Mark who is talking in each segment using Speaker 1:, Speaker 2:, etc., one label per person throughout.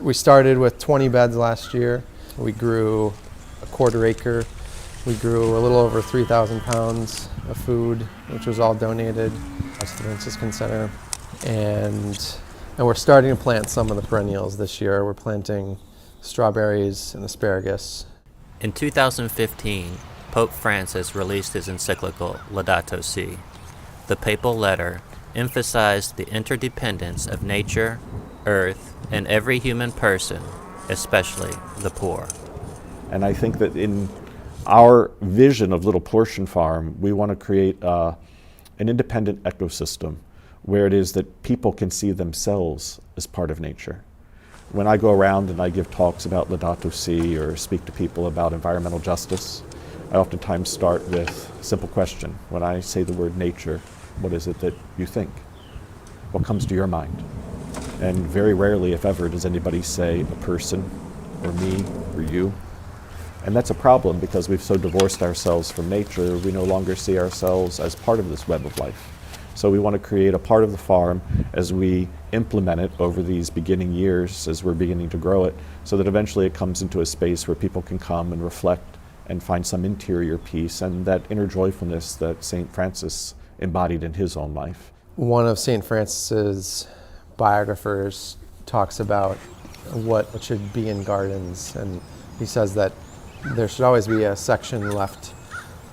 Speaker 1: We started with 20 beds last year. We grew a quarter acre. We grew a little over 3,000 pounds of food, which was all donated to the Franciscan Center. And we're starting to plant some of the perennials this year. We're planting strawberries and asparagus.
Speaker 2: In 2015, Pope Francis released his encyclical Laudato Si. The papal letter emphasized the interdependence of nature, earth, and every human person, especially the poor.
Speaker 3: And I think that in our vision of Little Portion Farm, we want to create an independent ecosystem where it is that people can see themselves as part of nature. When I go around and I give talks about Laudato Si or speak to people about environmental justice, I oftentimes start with a simple question. When I say the word nature, what is it that you think? What comes to your mind? And very rarely, if ever, does anybody say a person or me or you. And that's a problem because we've so divorced ourselves from nature, we no longer see ourselves as part of this web of life. So we want to create a part of the farm as we implement it over these beginning years, as we're beginning to grow it, so that eventually it comes into a space where people can come and reflect and find some interior peace and that inner joyfulness that St. Francis embodied in his own life.
Speaker 1: One of St. Francis's biographers talks about what should be in gardens, and he says that there should always be a section left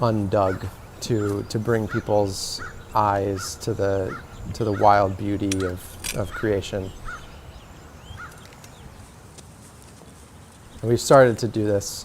Speaker 1: undug to bring people's eyes to the wild beauty of creation. And we've started to do this,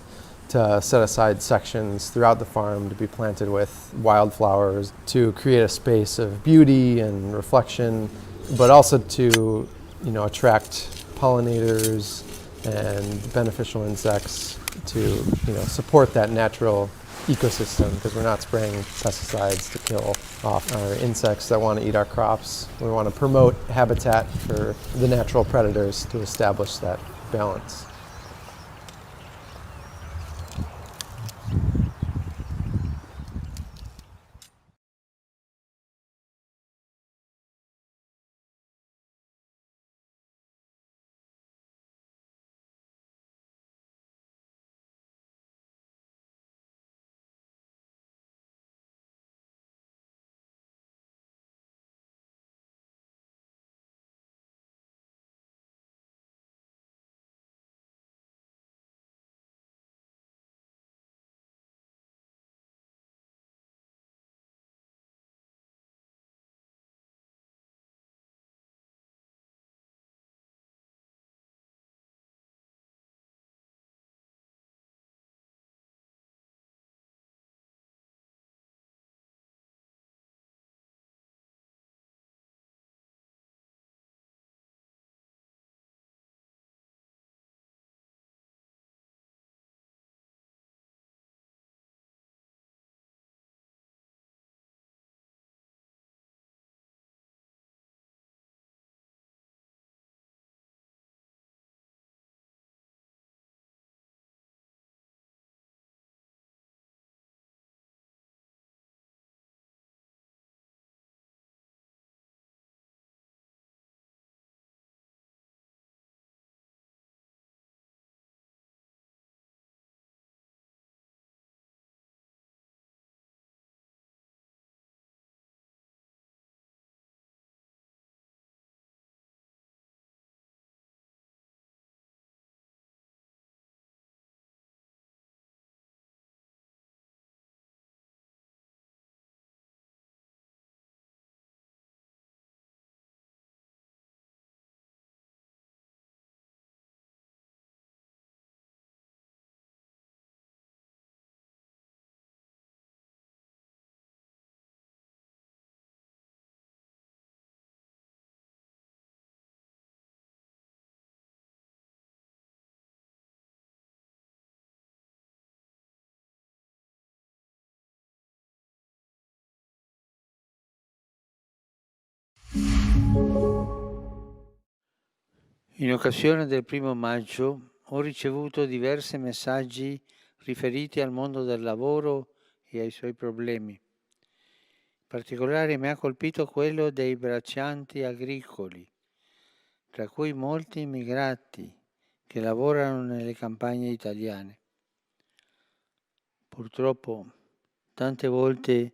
Speaker 1: to set aside sections throughout the farm to be planted with wildflowers, to create a space of beauty and reflection, but also to, attract pollinators and beneficial insects to, support that natural ecosystem, because we're not spraying pesticides to kill off our insects that want to eat our crops. We want to promote habitat for the natural predators to establish that balance.
Speaker 4: In occasione del 1° maggio ho ricevuto diversi messaggi riferiti al mondo del lavoro e ai suoi problemi. In particolare mi ha colpito quello dei braccianti agricoli, tra cui molti immigrati, che lavorano nelle campagne italiane. Purtroppo tante volte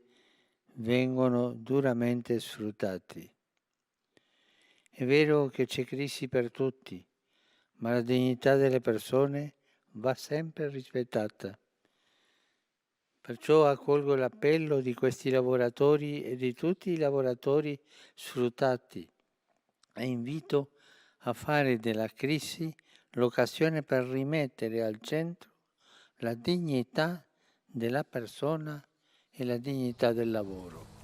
Speaker 4: vengono duramente sfruttati. È vero che c'è crisi per tutti, ma la dignità delle persone va sempre rispettata. Perciò accolgo l'appello di questi lavoratori e di tutti i lavoratori sfruttati e invito a fare della crisi l'occasione per rimettere al centro la dignità della persona e la dignità del lavoro.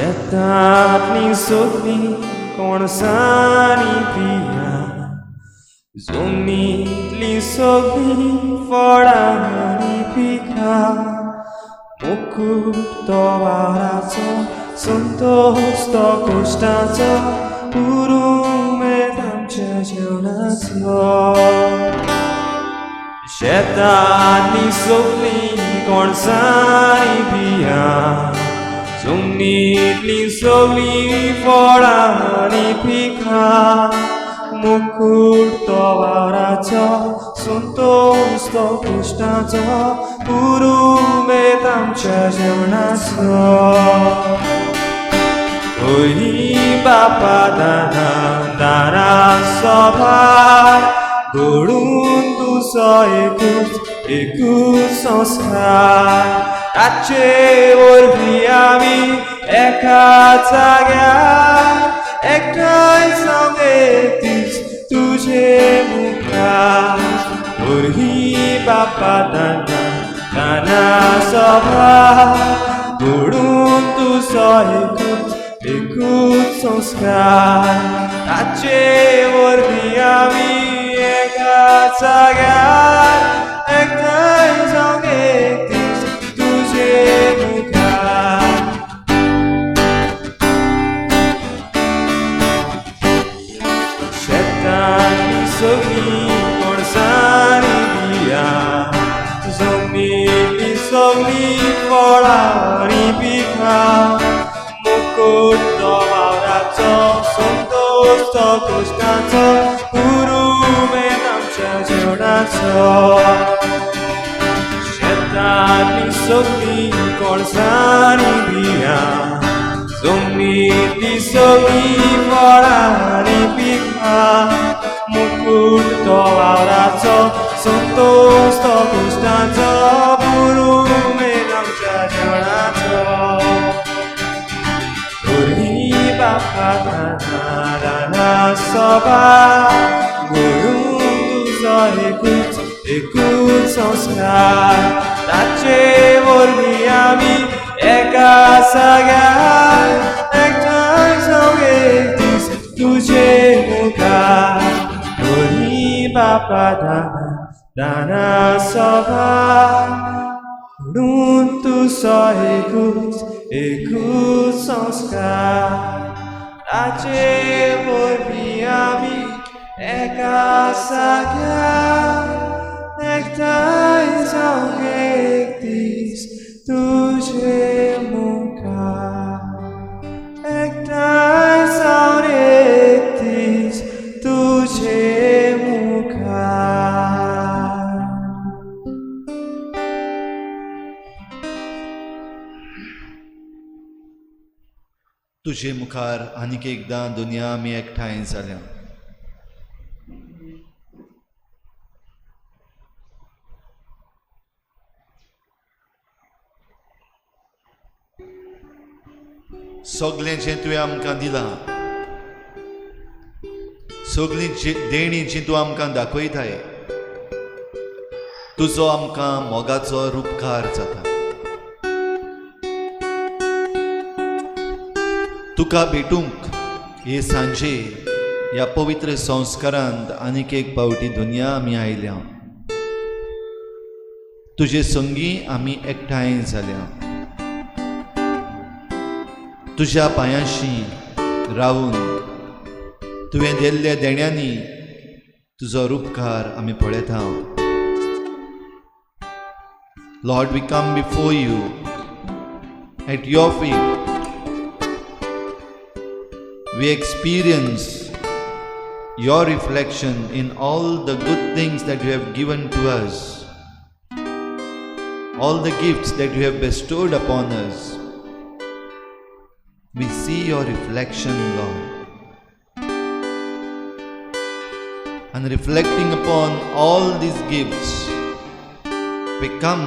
Speaker 5: शेतांतलीं सगलीं कोणसांनी पिया, जमनींतलीं सगलीं फळां आनी पिकां, मुकूट तो वावराचो, संतोश तो कश्टाचो, उमेद आमच्या जेवणाचो. शेतांतलीं सगलीं कोणसांनी बियां, जमनींतलीं सगलीं फळां आनी पिकां, मुकूट तो वावराचो, संतोश तो कश्टाचो, उमेद आमच्या जेवणाचो. ओही बापा दाना दाना सभार, घडून तुजो एकूच एकूच संस्कार, ताचे वरवीं आमी एका जाग्यार एकठांय जावन एक दीस तुजे मुखार. ओही बापा दाना दाना सभार, घडून तुजो एकूच एकूच संस्कार, ताचे वरवीं आमी एका जाग्यार एकठांय जावन एक दीस तुजे मुखार. शेतांतलीं सगलीं कोणसांनी बियां, जमनींतलीं सगलीं फळां आनी पिकां, मुकूट तो वावराचो, संतोश तो कश्टाचो, उमेद आमच्या जेवणाचो. शेतांतलीं सगलीं कोणसांनी बियां, जमनींतलीं सगलीं फळां आनी पिकां, मुकूट तो वावराचो, संतोश तो कश्टाचो, उमेद आमच्या जेवणाचो. ओही बापा दाना दाना सभा, घडून तुजो एकूच एकूच संस्कार, ताचे वरवीं आमी एका जाग्यार एकठांय जावन एक दीस तुजे मुखार. ओही बापा दाना दाना सभा, घडून तुजो एकूच एकूच संस्कार, ताचे वरवीं आमी एका जाग्यार एकठांय जावन एक दीस तुजे मुखार, एकठांय जावन एक दीस तुजे मुखार.
Speaker 6: तुजे मुखार आनीक एकदां दुनिया आमी एकठांय जाल्या. सगळें जें तुवें आमकां दिलां, सगळीं देणी जी तूं आमकां दाखयताय, तुजो आमकां मोगाचो रुपकार जाता. तुका भेटूंक हे सांजे ह्या पवित्र संस्कारांत आनीक एक पावटी दुनिया आमी आयल्या. तुजे संगी आमी एकठांय जाल्या. तुज्या पांयांशी रावून तुवें दिल्ल्या देण्यांनी तुजो रुपकार आमी पळयता. Lord, we come before you at your feet. We experience your reflection in all the good things that you have given to us, all the gifts that you have bestowed upon us. We see your reflection, Lord. And reflecting upon all these gifts, we come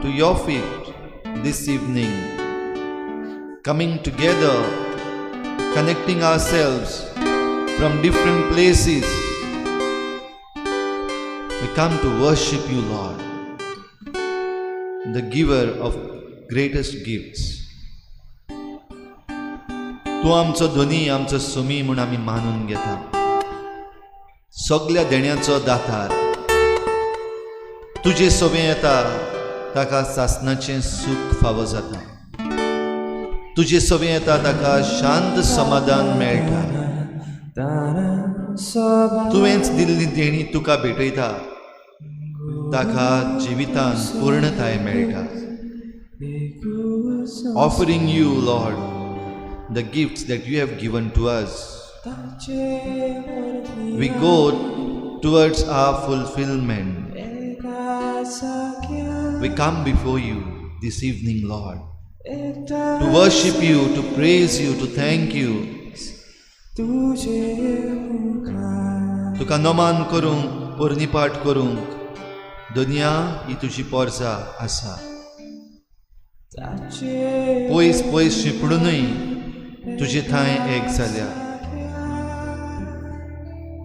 Speaker 6: to your feet this evening, coming together, connecting ourselves from different places. We come to worship you, Lord, the giver of greatest gifts. तूं आमचो धनी, आमचो सुमी म्हूण आमी मानून घेता. सगल्या देण्याचो दातार, तुजे सोबें येता ताका सासणाचें सूख फावो जाता. तुजे सोबें येता ताका शांत समाधान मेळटा. तुवेंच दिल्ली देणी तुका भेटयता, ताका जिवितान पूर्णताय मेळटा. Offering you, Lord, the gifts that you have given to us, we go towards our fulfillment. We come before you this evening, Lord, to worship you, to praise you, to thank you. तुका नमन करूंक, पोरणीपाठ करूंक दुनिया ही तुजी पोरसा आसा. पयस पयस शिंपडुनूय तुजे थंय एक जाल्या.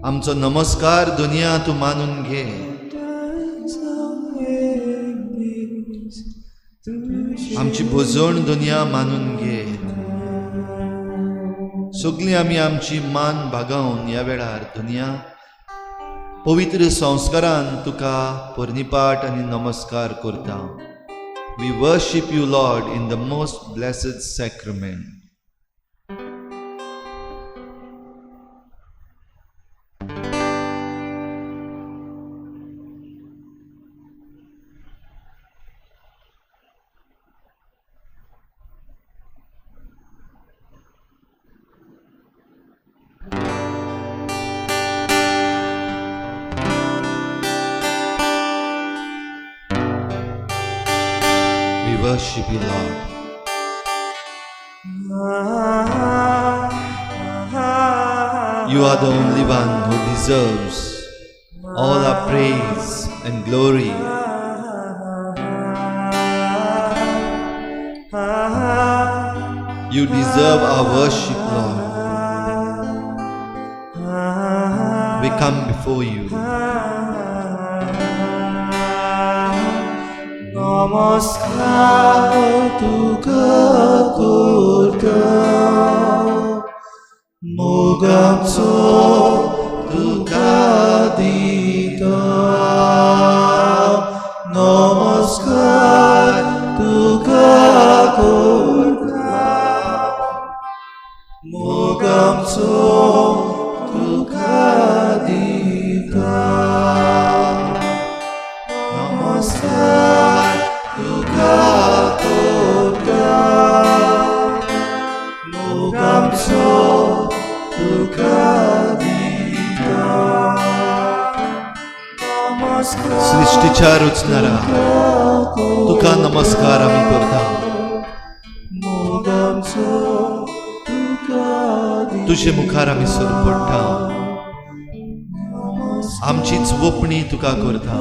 Speaker 6: आमचो नमस्कार दुनिया तूं मानून घे. आमची भोजवण दुनिया मानून घे. सगळीं आमी आमची मान भागावन ह्या वेळार दुनिया पवित्र संस्कारान तुका पोरणीपाठ आनी नमस्कार करता. We worship you, Lord, in the most blessed sacrament. We worship you, Lord. You are the only one who deserves all our praise and glory. You deserve our worship, Lord. We come before you.
Speaker 5: नमस्कार तुका करता, मोगाचो तुका दिता. नमस्कार तुका करता, मोगाचो तुका दिता. नमस्कार तुका करता, मोगाचो तुका दिता. नमस्कार
Speaker 6: सृष्टीच्या रचणारा तुका नमस्कार आमी करता.
Speaker 5: मोगाचो तुका दिता.
Speaker 6: तुजे मुखार आमी सर पडटा. आमचीच वपणी तुका करता.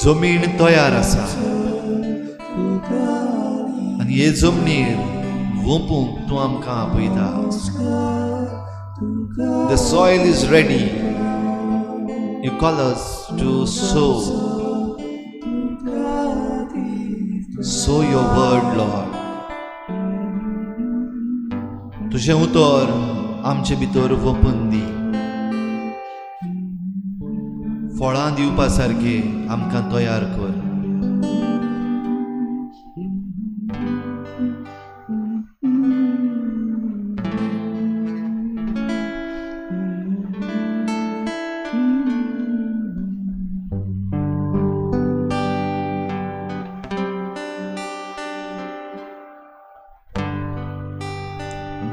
Speaker 6: जमीन तयार आसा आनी हे जमनीर वोपूंक तूं आमकां आपयता. The soil is ready. You call us to sow. Sow your word, Lord. तुजें उतर आमचे भितर वोपून दी. फळां दिवपा सारकें आमकां तयार कर.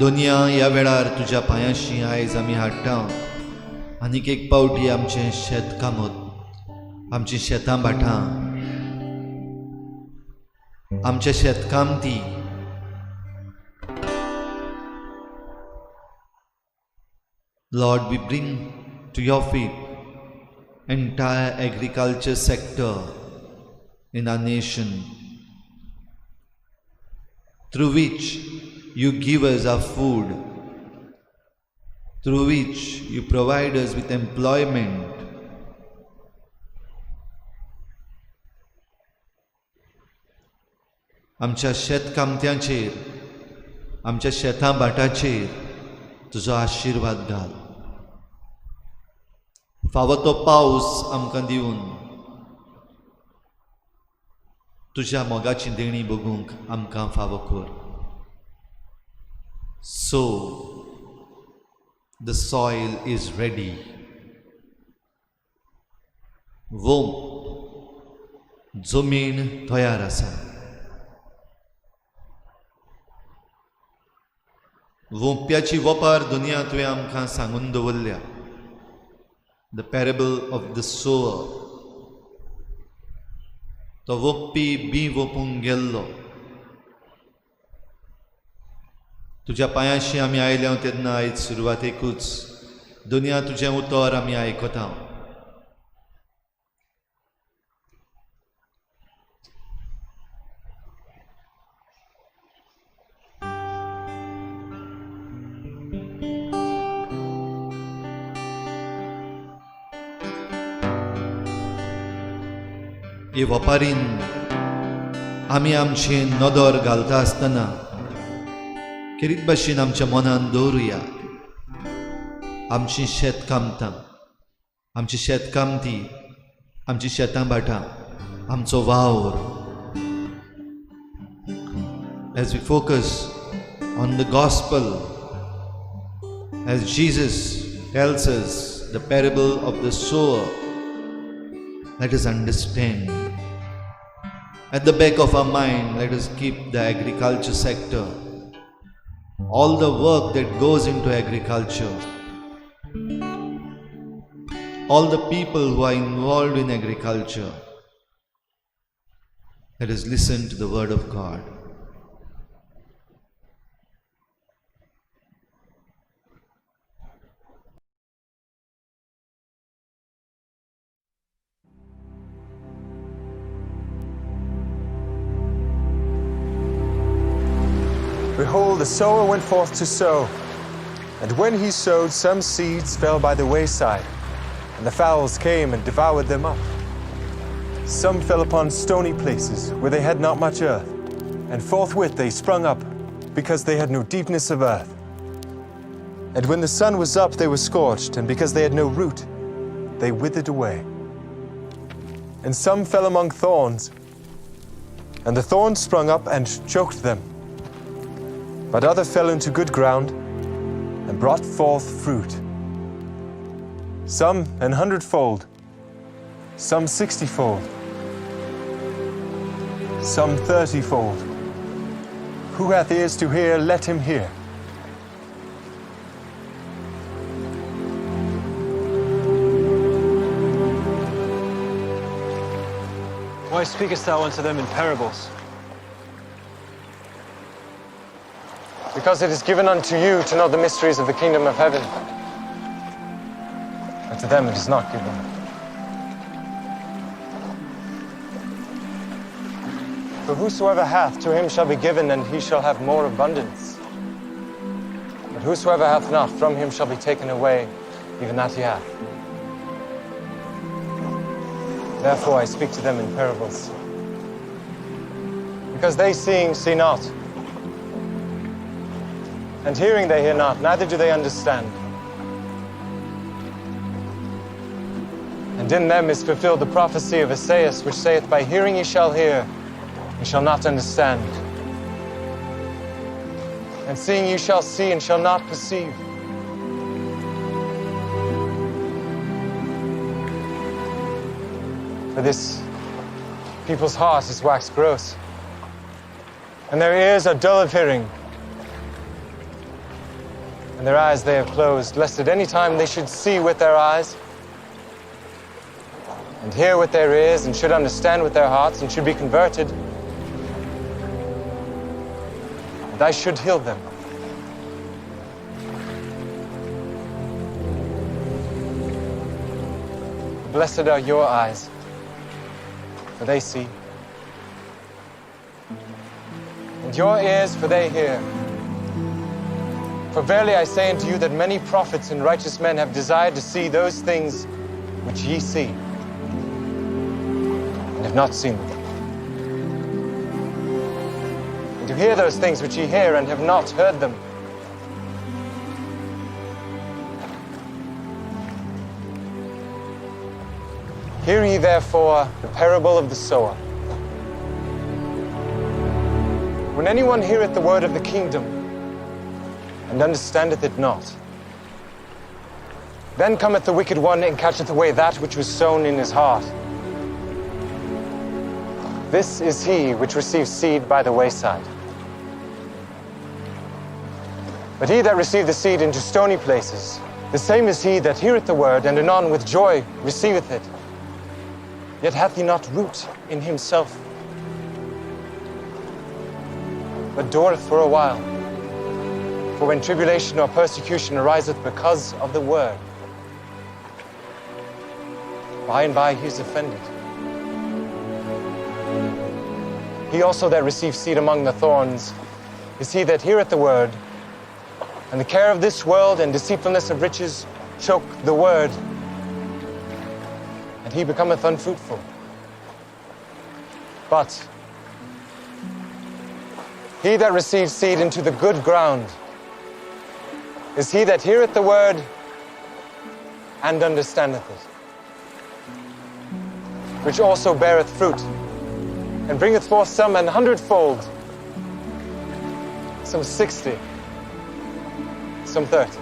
Speaker 6: दुनिया ह्या वेळार तुज्या पांयांशी आयज आमी हाडटा. आनीक एक पावटी आमचें शेतकामत, आमचीं शेतां भाटां, आमचे शेतकामती, Lord, we bring to your feet entire agriculture sector in our nation, through which you give us our food, through which you provide us with employment. आमच्या शेतकामत्यांचेर, आमच्या शेतां भाटाचेर तुजो आशिर्वाद घाल. फावो तो पावस आमकां दिवन तुज्या मोगाची देणी बगूंक आमकां फावो कर. So the soil is ready. वोम जमीन तयार आसा. वोंप्याची वपार दुनिया तुवें आमकां सांगून दवरल्या, the parable of the sower. तो वोंपी बी वोपूंक गेल्लो. तुज्या पांयाशी आमी आयल्या तेन्ना आयज सुरवातेकूच दुनिया तुजें उतर आमी आयकता. हे वपारीन आमी आमचे नदर घालता आसतना खेरीत भाशेन आमच्या मनान दवरुया आमची शेतकामतां, आमची शेतकामती, आमची शेतां भाटां, आमचो वावर. As we focus on the gospel, as Jesus tells us the parable of the sower, let us understand. At the back of our mind, let us keep the agriculture sector, all the work that goes into agriculture, all the people who are involved in agriculture. Let us listen to the word of God.
Speaker 7: Behold, the sower went forth to sow. And when he sowed, some seeds fell by the wayside, and the fowls came and devoured them up. Some fell upon stony places, where they had not much earth, and forthwith they sprung up, because they had no deepness of earth. And when the sun was up, they were scorched, and because they had no root, they withered away. And some fell among thorns, and the thorns sprung up and choked them. But other fell into good ground and brought forth fruit. Some an 100-fold, some 60-fold, some 30-fold. Who hath ears to hear, let him hear.
Speaker 8: Why speakest thou unto them in parables?
Speaker 7: Because it is given unto you to know the mysteries of the kingdom of heaven, but to them it is not given. For whosoever hath, to him shall be given, and he shall have more abundance. But whosoever hath not, from him shall be taken away even that he hath. Therefore I speak to them in parables, because they seeing see not, and hearing they hear not, neither do they understand. And in them is fulfilled the prophecy of Esaias, which saith, By hearing ye shall hear, and shall not understand. And seeing ye shall see, and shall not perceive. For this people's heart is waxed gross, and their ears are dull of hearing, and their eyes they have closed, lest at any time they should see with their eyes, and hear with their ears, and should understand with their hearts, and should be converted, and I should heal them. Blessed are your eyes, for they see, and your ears, for they hear. For verily I say unto you that many prophets and righteous men have desired to see those things which ye see, and have not seen them. hear those things which ye hear and have not heard them. Hear ye therefore the parable of the sower. When anyone heareth the word of the kingdom and understandeth it not, then cometh the wicked one and catcheth away that which was sown in his heart. This is he which receives seed by the wayside. But he that received the seed into stony places, the same is he that heareth the word, and anon with joy receiveth it. Yet hath he not root in himself, but dureth for a while. For when tribulation or persecution ariseth because of the word, by and by he is offended. He also that received seed among the thorns is he that heareth the word, and the care of this world and deceitfulness of riches choke the word, and he becometh unfruitful. But he that receives seed into the good ground is he that heareth the word and understandeth it, which also beareth fruit, and bringeth forth some an hundredfold, some 60, some 30.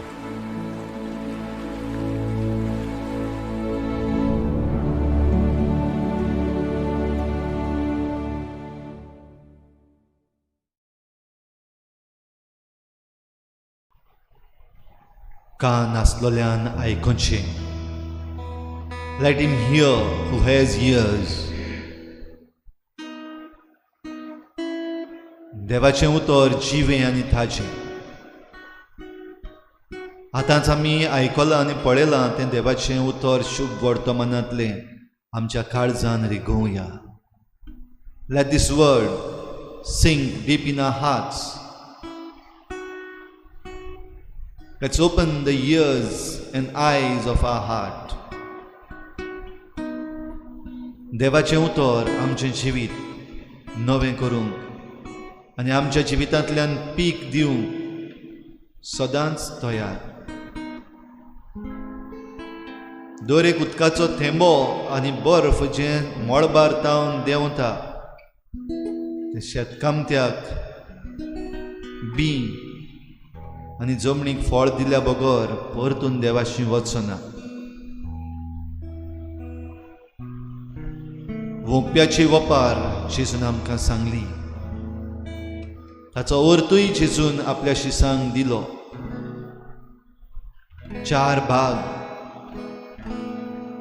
Speaker 6: कान आसलोल्यान आयकुचें. Let him hear who has ears. देवाचें उतर जिवें आनी ताजें. आतांच आमी आयकलां आनी पळयलां तें देवाचें उतर शुभ वर्तमानांतलें आमच्या काळजान रिगोवया. Let this word sink deep in our hearts. Let's open the ears and eyes of our heart. देवाचें उतर आमचें जिवीत नवें करूंक आनी आमच्या जिवितांतल्यान पीक दिवंक सदांच तयार. दर एक उदकाचो थेंबो आनी बर्फ जें मळबार तावन देंवता तें शेतकामत्याक बी आनी जमनीक फळ दिल्या बगर परतून देवाशी वचना. वोंप्याची वपार जेजून आमकां सांगली, ताचो अर्थूय जेजून आपल्या शिसांक दिलो. चार भाग,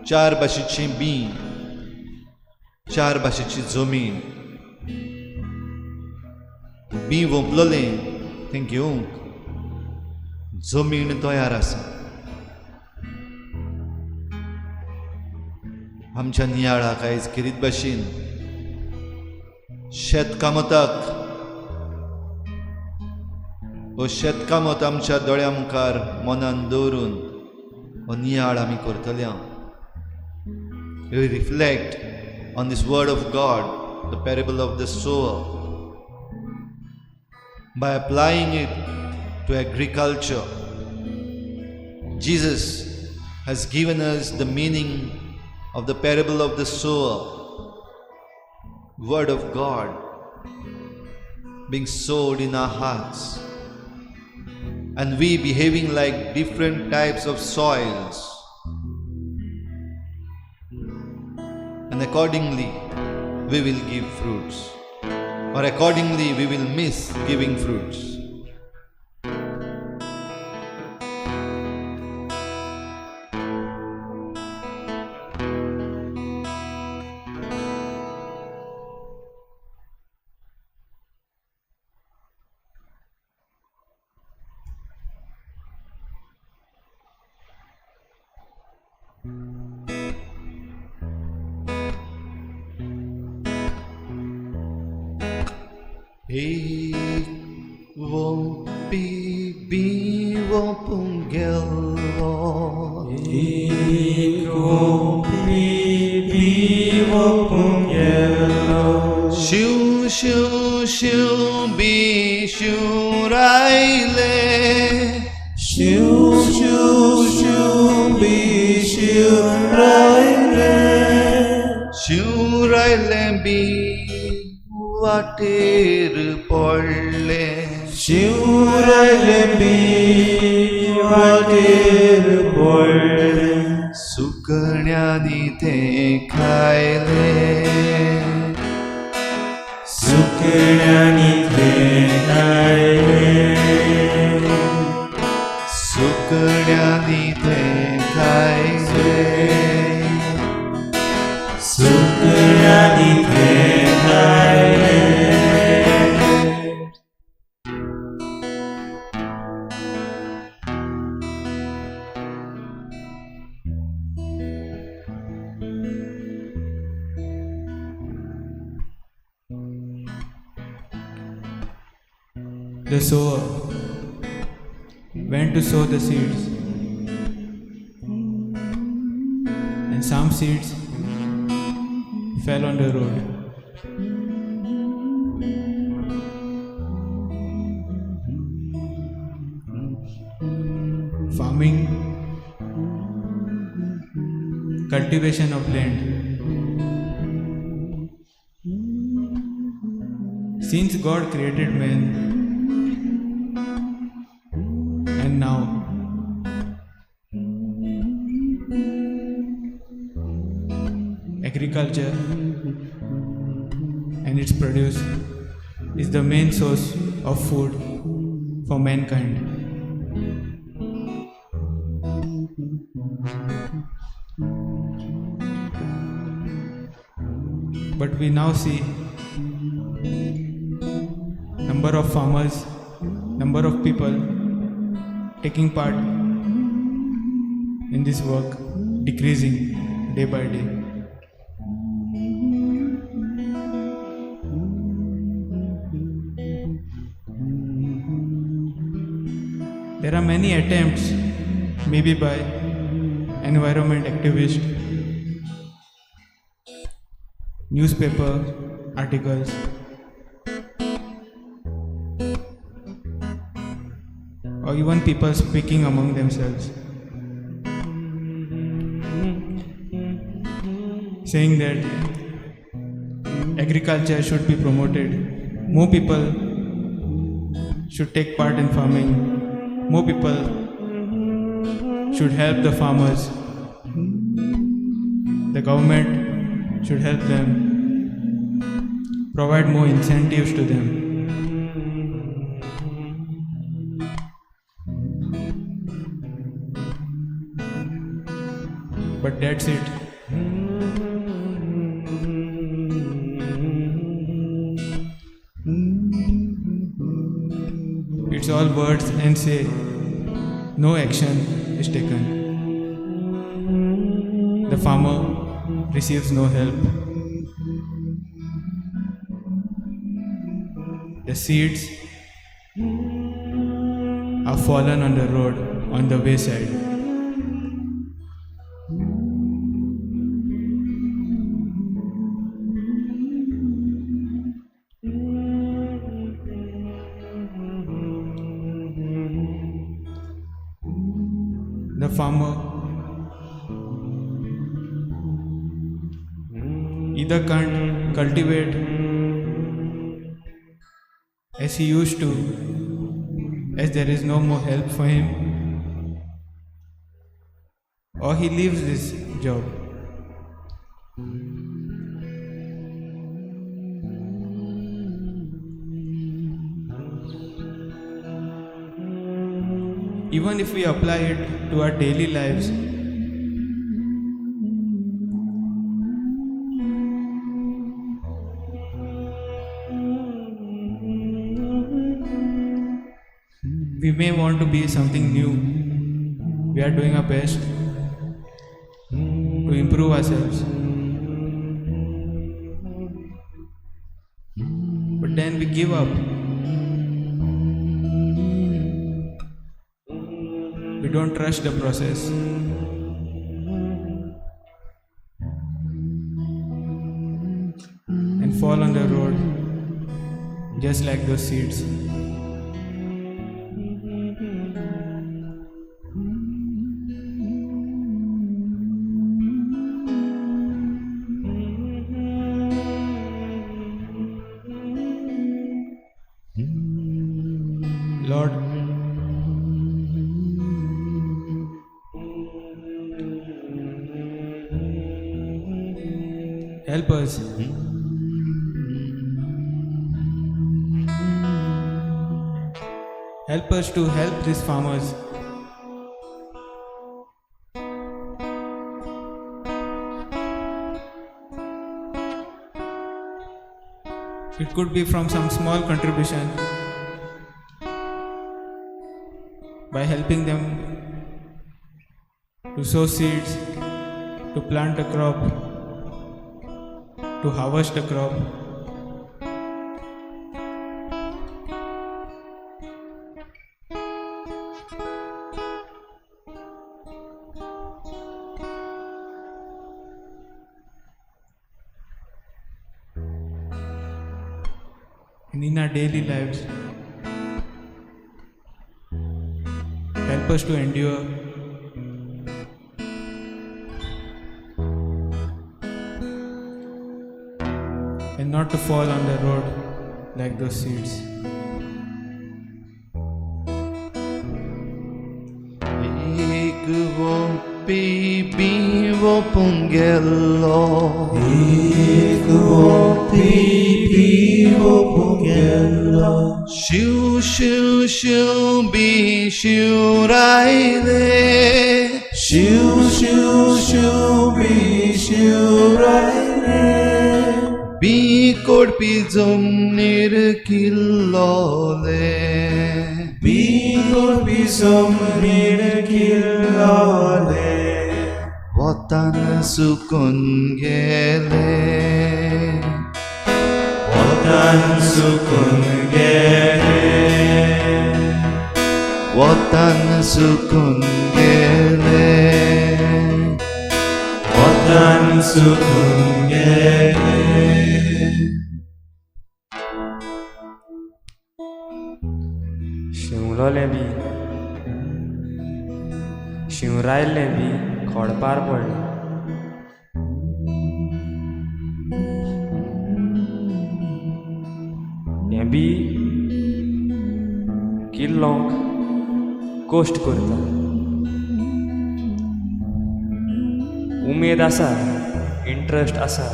Speaker 6: चार भाशेची बी, चार भाशेची जमीन. बी वोंपलोलें तें घेवंक जमीन तयार आसा. आमच्या नियाळाक आयज खेरीत भाशेन शेतकामताक हो शेतकामत आमच्या दोळ्या मुखार मनान दवरून हो नियाळ आमी करतले. We reflect on this word of God, the parable of the sower, by applying it to agriculture. Jesus has given us the meaning of the parable of the sower, word of God being sowed in our hearts, and we behaving like different types of soils, and accordingly we will give fruits, or accordingly we will miss giving fruits. एक वोंपी बी वोंपूंक गेल्लो,
Speaker 5: एक वोंपी बी वोंपूंक गेल्लो,
Speaker 6: शिव शिव शिव बी शिवरायले
Speaker 5: शिव शिव शिव बी शिवरायले
Speaker 6: शिवरायले बी वाटेर पडले
Speaker 5: शिवरायले बी वाटेर पडले
Speaker 6: सुकण्यांनी तें खायले
Speaker 5: सुकण्यांनी तें खायले
Speaker 6: सुकण्यांनी तें खायले
Speaker 5: सुकण्यांनी तें खायले.
Speaker 9: The sower went to sow the seeds, and some seeds fell on the road. Farming, cultivation of land. Since God created man, and now agriculture and its produce is the main source of food for mankind. But we now see number of farmers, number of people taking part in this work decreasing day by day. There are many attempts, maybe by environment activists, newspaper articles, or even people speaking among themselves, saying that agriculture should be promoted, more people should take part in farming, more people should help the farmers, the government should help them, provide more incentives to them. But that's it. It's all words and say, no action is taken. The farmer receives no help. The seeds are fallen on the road, on the wayside. The farmer either can't cultivate as he used to, as there is no more help for him, or he leaves this job. Even if we apply it to our daily lives, we may want to be something new. We are doing our best to improve ourselves. But then we give up. We don't trust the process. And fall on the road, just like those seeds. Lord, help us. Help us to help these farmers. It could be from some small contribution by helping them to sow seeds, to plant a crop, to harvest a crop. And in our daily lives, help us to endure and not to fall on the road like those seeds.
Speaker 6: एक वोपी Vivo पुंगेलो,
Speaker 5: एक वोपी Vivo पुंगेलो,
Speaker 6: Shiv Shiv Shiv बी शिव रायले,
Speaker 5: शिव शिव शिव बी शिव रायले,
Speaker 6: बी कोडपी जमनीर किल्लोले,
Speaker 5: बी कोडपी जमनीर किल्लोले,
Speaker 6: वतान सुकून गेले,
Speaker 5: वतान सुकून गेले,
Speaker 6: वतान सुकून गेले,
Speaker 5: वतान सुकून गेले.
Speaker 10: शिंवलोलें बी शिंवरायल्लें बी खोडपार पडलें. हें बी किल्लोंक कश्ट करता. उमेद आसा, इंट्रस्ट आसा,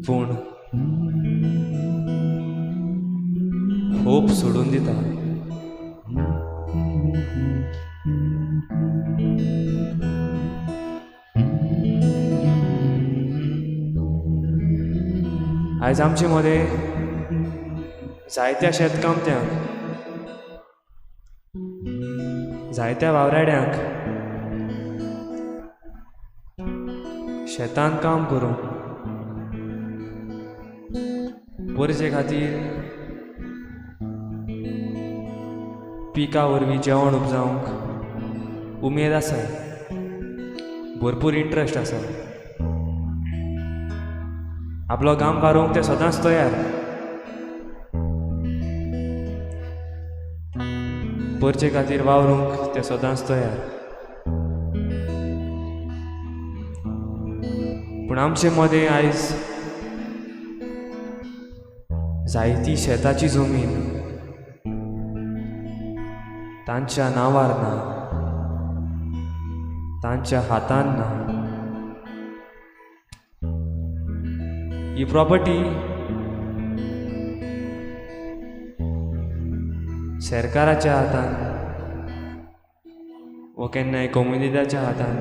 Speaker 10: पूण होप सोडून दिता. आयज आमचे मदें जायत्या शेतकामत्यांक, जायत्या वावराड्यांक शेतांत काम करूंक, गरजे खातीर पिकां वरवीं जेवण उपजावंक उमेद आसा, भरपूर इंट्रस्ट आसा. आपलो काम काडूंक ते सदांच तयार. परचे खातीर वावरूंक ते सदांच तयार. पूण आमचे मदें आयज जायती शेताची जमीन तांच्या नांवार ना, तांच्या हातान ना. ही प्रॉपर्टी सरकाराच्या हातान वा केन्नाय कोमुनिदाच्या हातान.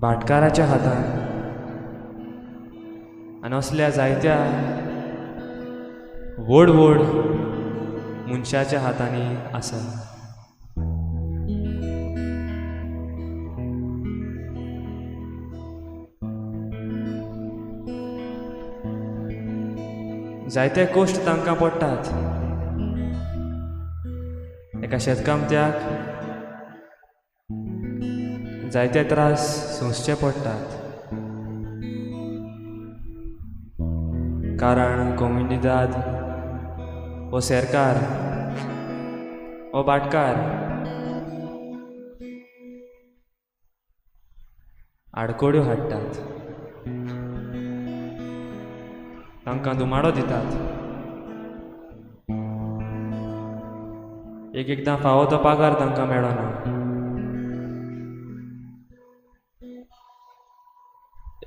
Speaker 10: भाटकाराच्या हातान आनी असल्या जायत्या व्हड व्हड मनशाच्या हातांनी आसा. जायते कश्ट तांकां पडटात. एका शेतकामत्याक जायते त्रास सोंसचे पडटात. कारण कोमुनिदाद वो सरकार वो भाटकार आडकोड्यो हाडटात, तांकां धुमाडो दितात. एक एकदां फावो तो पगार तांकां मेळना.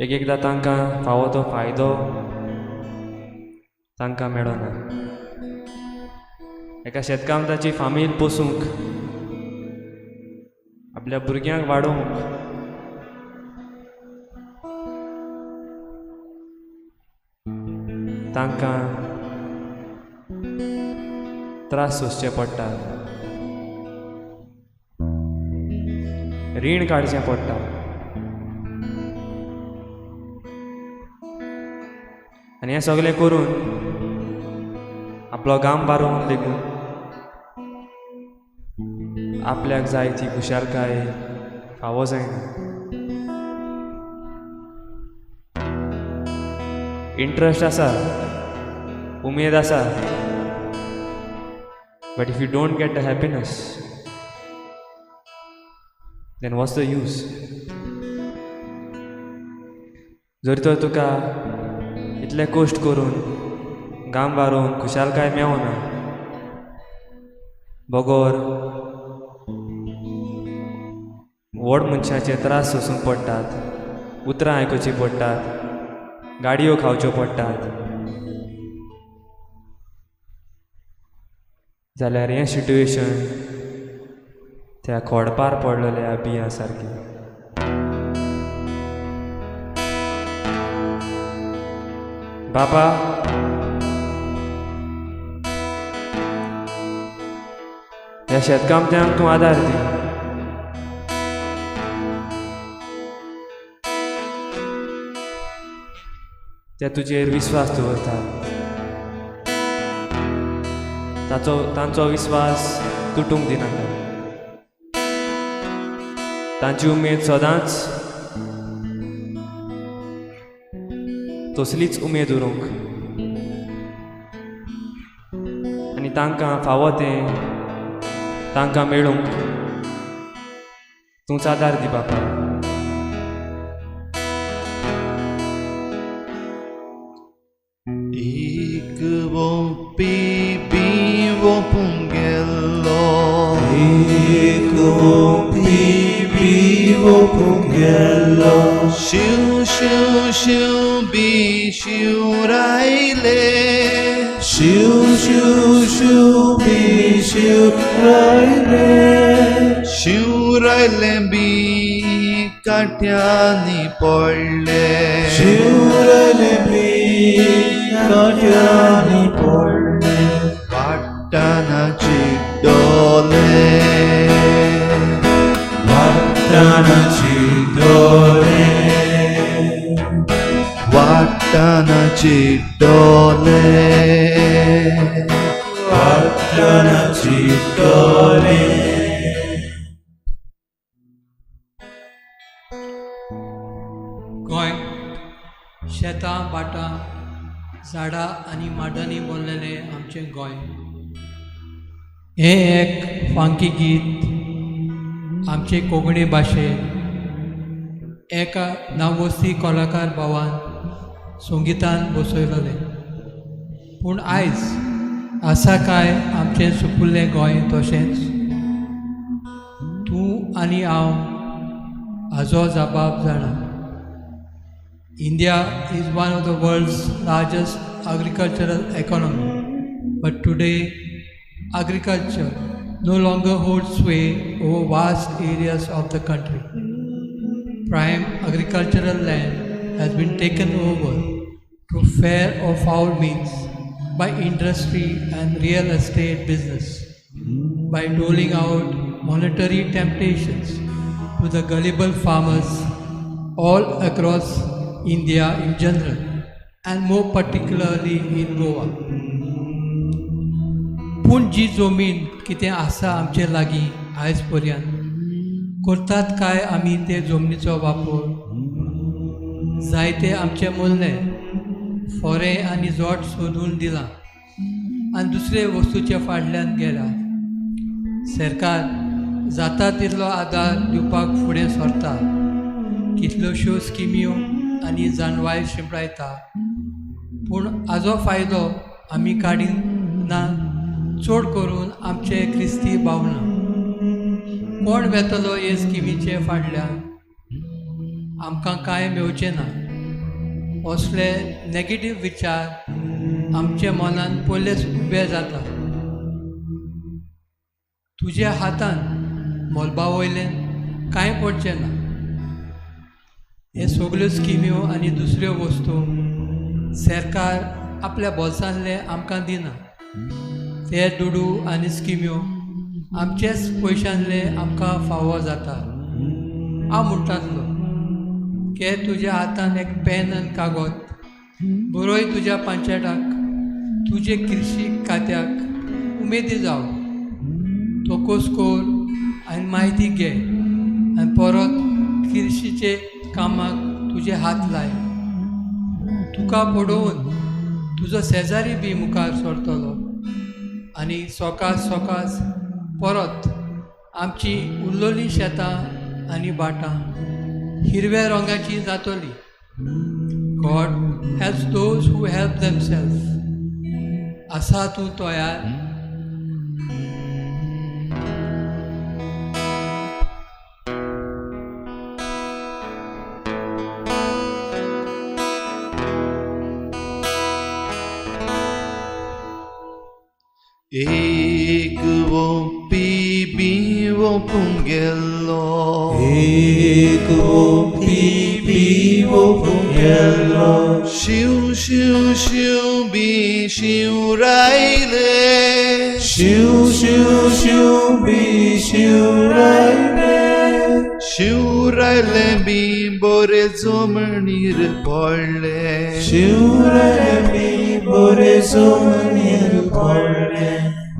Speaker 10: एक एकदां तांकां फावो तो फायदो तांकां मेळना. एका शेतकामताची फामील पोसूंक, आपल्या भुरग्यांक वाडोवंक तांकां त्रास सोंसचे पडटात, रीण काडचें पडटा. आनी हें सगळें करून आपलो घाम बारोवन लेगून आपल्याक जाय ती खुशालकाय फावो जायना. इंट्रस्ट आसा, उमेद आसा, but if you don't get the happiness then what's the use? जर तर तुका इतले कश्ट करून घाम वारोवन खुशालकाय मेवना बगर व्हड मनशाचे त्रास सोसूंक पडटात, उतरां आयकुचीं पडटात, गाडयो खावच्यो पडटात, जाल्यार हें सिट्युएशन त्या खोडपार पडलेल्या बियां सारकें. बाबा, ह्या शेतकामत्यांक तूं आदार दी. ते तुजेर विस्वास दवरतात, ताचो तांचो विस्वास तुटूंक दिनाका. तांची उमेद सदांच तसलीच उमेद उरूंक आनी तांकां फावो तें तांकां मेळूंक तूंच आदार दी बापा.
Speaker 6: एक वोपी बिवो पुंगेलो,
Speaker 5: एक वोपी बिवो पुंगेलो,
Speaker 6: शिव शिव शिव बी शिव रायले,
Speaker 5: शिव शिव शिव बी शिव रायले,
Speaker 6: शिव रायले बी काट्यांनी पडले,
Speaker 5: शिव रायले बी काट्यांनी पडले,
Speaker 6: वाट्टानाची डोले,
Speaker 5: वाट्टानाची डोले,
Speaker 6: वाट्टानाची डोले,
Speaker 5: वाट्टानाची डोले.
Speaker 11: गोंय शेतां भाटां झाडां आनी माडांनी भरलेलें आमचें गोंय. हें एक फांकी गीत आमचे कोंकणी भाशेन एका नांवस्ती कलाकार भावान संगितान बसयलेलें. पूण आयज आसा काय आमचें सुपुल्लें गोंय तशेंच? तूं आनी हांव हाजो जबाब जाणा. India is one of the world's largest agricultural economy, but today agriculture no longer holds sway over vast areas of the country. Prime agricultural land has been taken over through fair or foul means by industry and real estate business, by doling out monetary temptations to the gullible farmers all across India in general, and more particularly in Goa. पूण जी जमीन कितें आसा आमचे लागीं आयज पर्यंत करतात काय आमी ते जमनीचो वापर? जायते आमचे मुल्ले फोरें आनी जोट सोदून दिलां आनी दुसरे वस्तूचे फाटल्यान गेला. सरकार जाता तितलो आदार दिवपाक फुडें सरता, कितल्योश्यो स्किम्यो आनी जाणवाय शिंपडायता, पूण हाजो फायदो आमी काडिना, चड करून आमचे क्रिस्ती भावना. कोण वेतलो हे स्किमीचे फाटल्यान? आमकां कांय मेवचें ना असले नेगेटीव विचार आमचे मनान पयलेच उबे जाता. तुज्या हातान मलबा वयल्यान कांय पडचें ना. हे सगल्यो स्किम्यो आनी दुसऱ्यो वस्तू सरकार आपल्या बोल्सांतले आमकां दिना. ते दुडू आनी स्किम्यो आमचेच पयशांतले आमकां फावो जाता. हांव म्हणटातलो के तुज्या हातान एक पेन आनी कागद बरय तुज्या पंचायताक, तुजे कृशी खात्याक उमेदी जाव, तोकोस कोर आनी म्हायती घे आनी परत कृशीचे कामाक तुजे हात लाय. तुका पळोवन तुजो शेजारी बी मुखार सरतलो आनी सोकास सोकास परत आमची उरलेली शेतां आनी भाटां हिरव्या रंगाची जातली. God helps those who help themselves. आसा तूं तयार?
Speaker 6: एक वोपी बी वोपूंक गेल्लो,
Speaker 5: एक वोपी बी वोपूंक गेल्लो,
Speaker 6: शिव शिव शिव बी शिव रायले,
Speaker 5: शिव शिव शिव बी शिव रायले,
Speaker 6: शिव रायले बी बोरे जमणीर पडले,
Speaker 5: शिव रायले बी बोरे जमणीर पडले,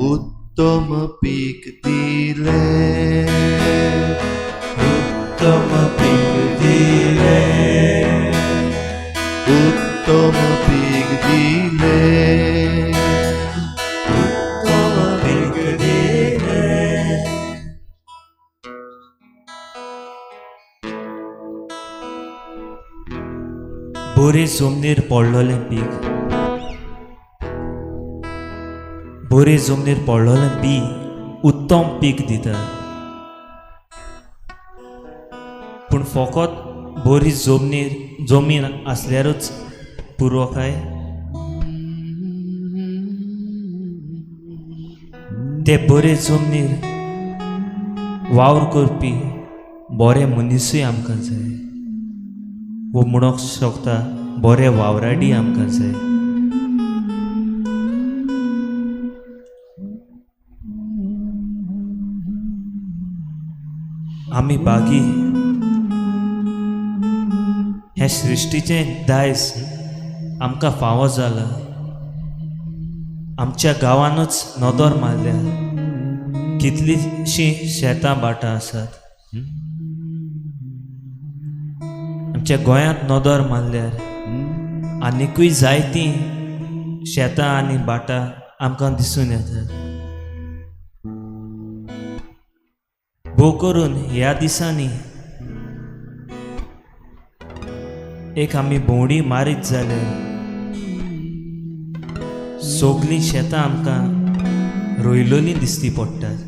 Speaker 6: उत्तम पीक दिले,
Speaker 5: उत्तम पीक दिले,
Speaker 6: उत्तम पीक दिले,
Speaker 5: उत्तम पीक दिले.
Speaker 12: बोरे जमनीर पडलोलें पीक, बोरे जमनीर पडलोलें बी उत्तम पीक दिता, पूण फकत बरी जमनीर जमीन आसल्यारूच पुरो काय? ते बरे जमनीर वावर करपी बरे मनीसूय आमकां जाय, वो म्हणूंक शकता बरे वावराडी आमकां जाय. आमी बागी हें सृश्टीचें दायज आमकां फावो जालां. आमच्या गांवानूच नदर मारल्या कितलींशीं शेतां भाटां आसात. आमच्या गोंयांत नदर मारल्यार आनिकूय जायतीं शेतां आनी भाटां आमकां दिसून येतात. भोव करून ह्या दिसांनी एक आमी भोंवडी मारीत जाल्यार सगलीं शेतां आमकां रोयलोलीं दिसती पडटात.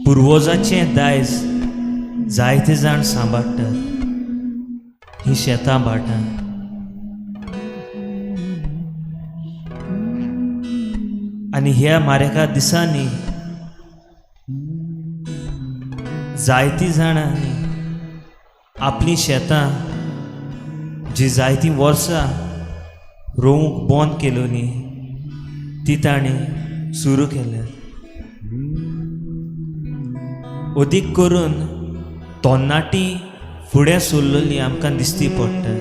Speaker 12: पुर्वजाचें दायज जायते जाण सांबाळटात हीं शेतां भाटां. आनी ह्या मारेका दिसांनी जायतीं जाणांनी आपलीं शेतां जी जायतीं वर्सां रोवंक बंद केलोली ती तांणी सुरू केल्यात. अदीक करून तरणाटी फुडें सरलेली आमकां दिसती पडटा.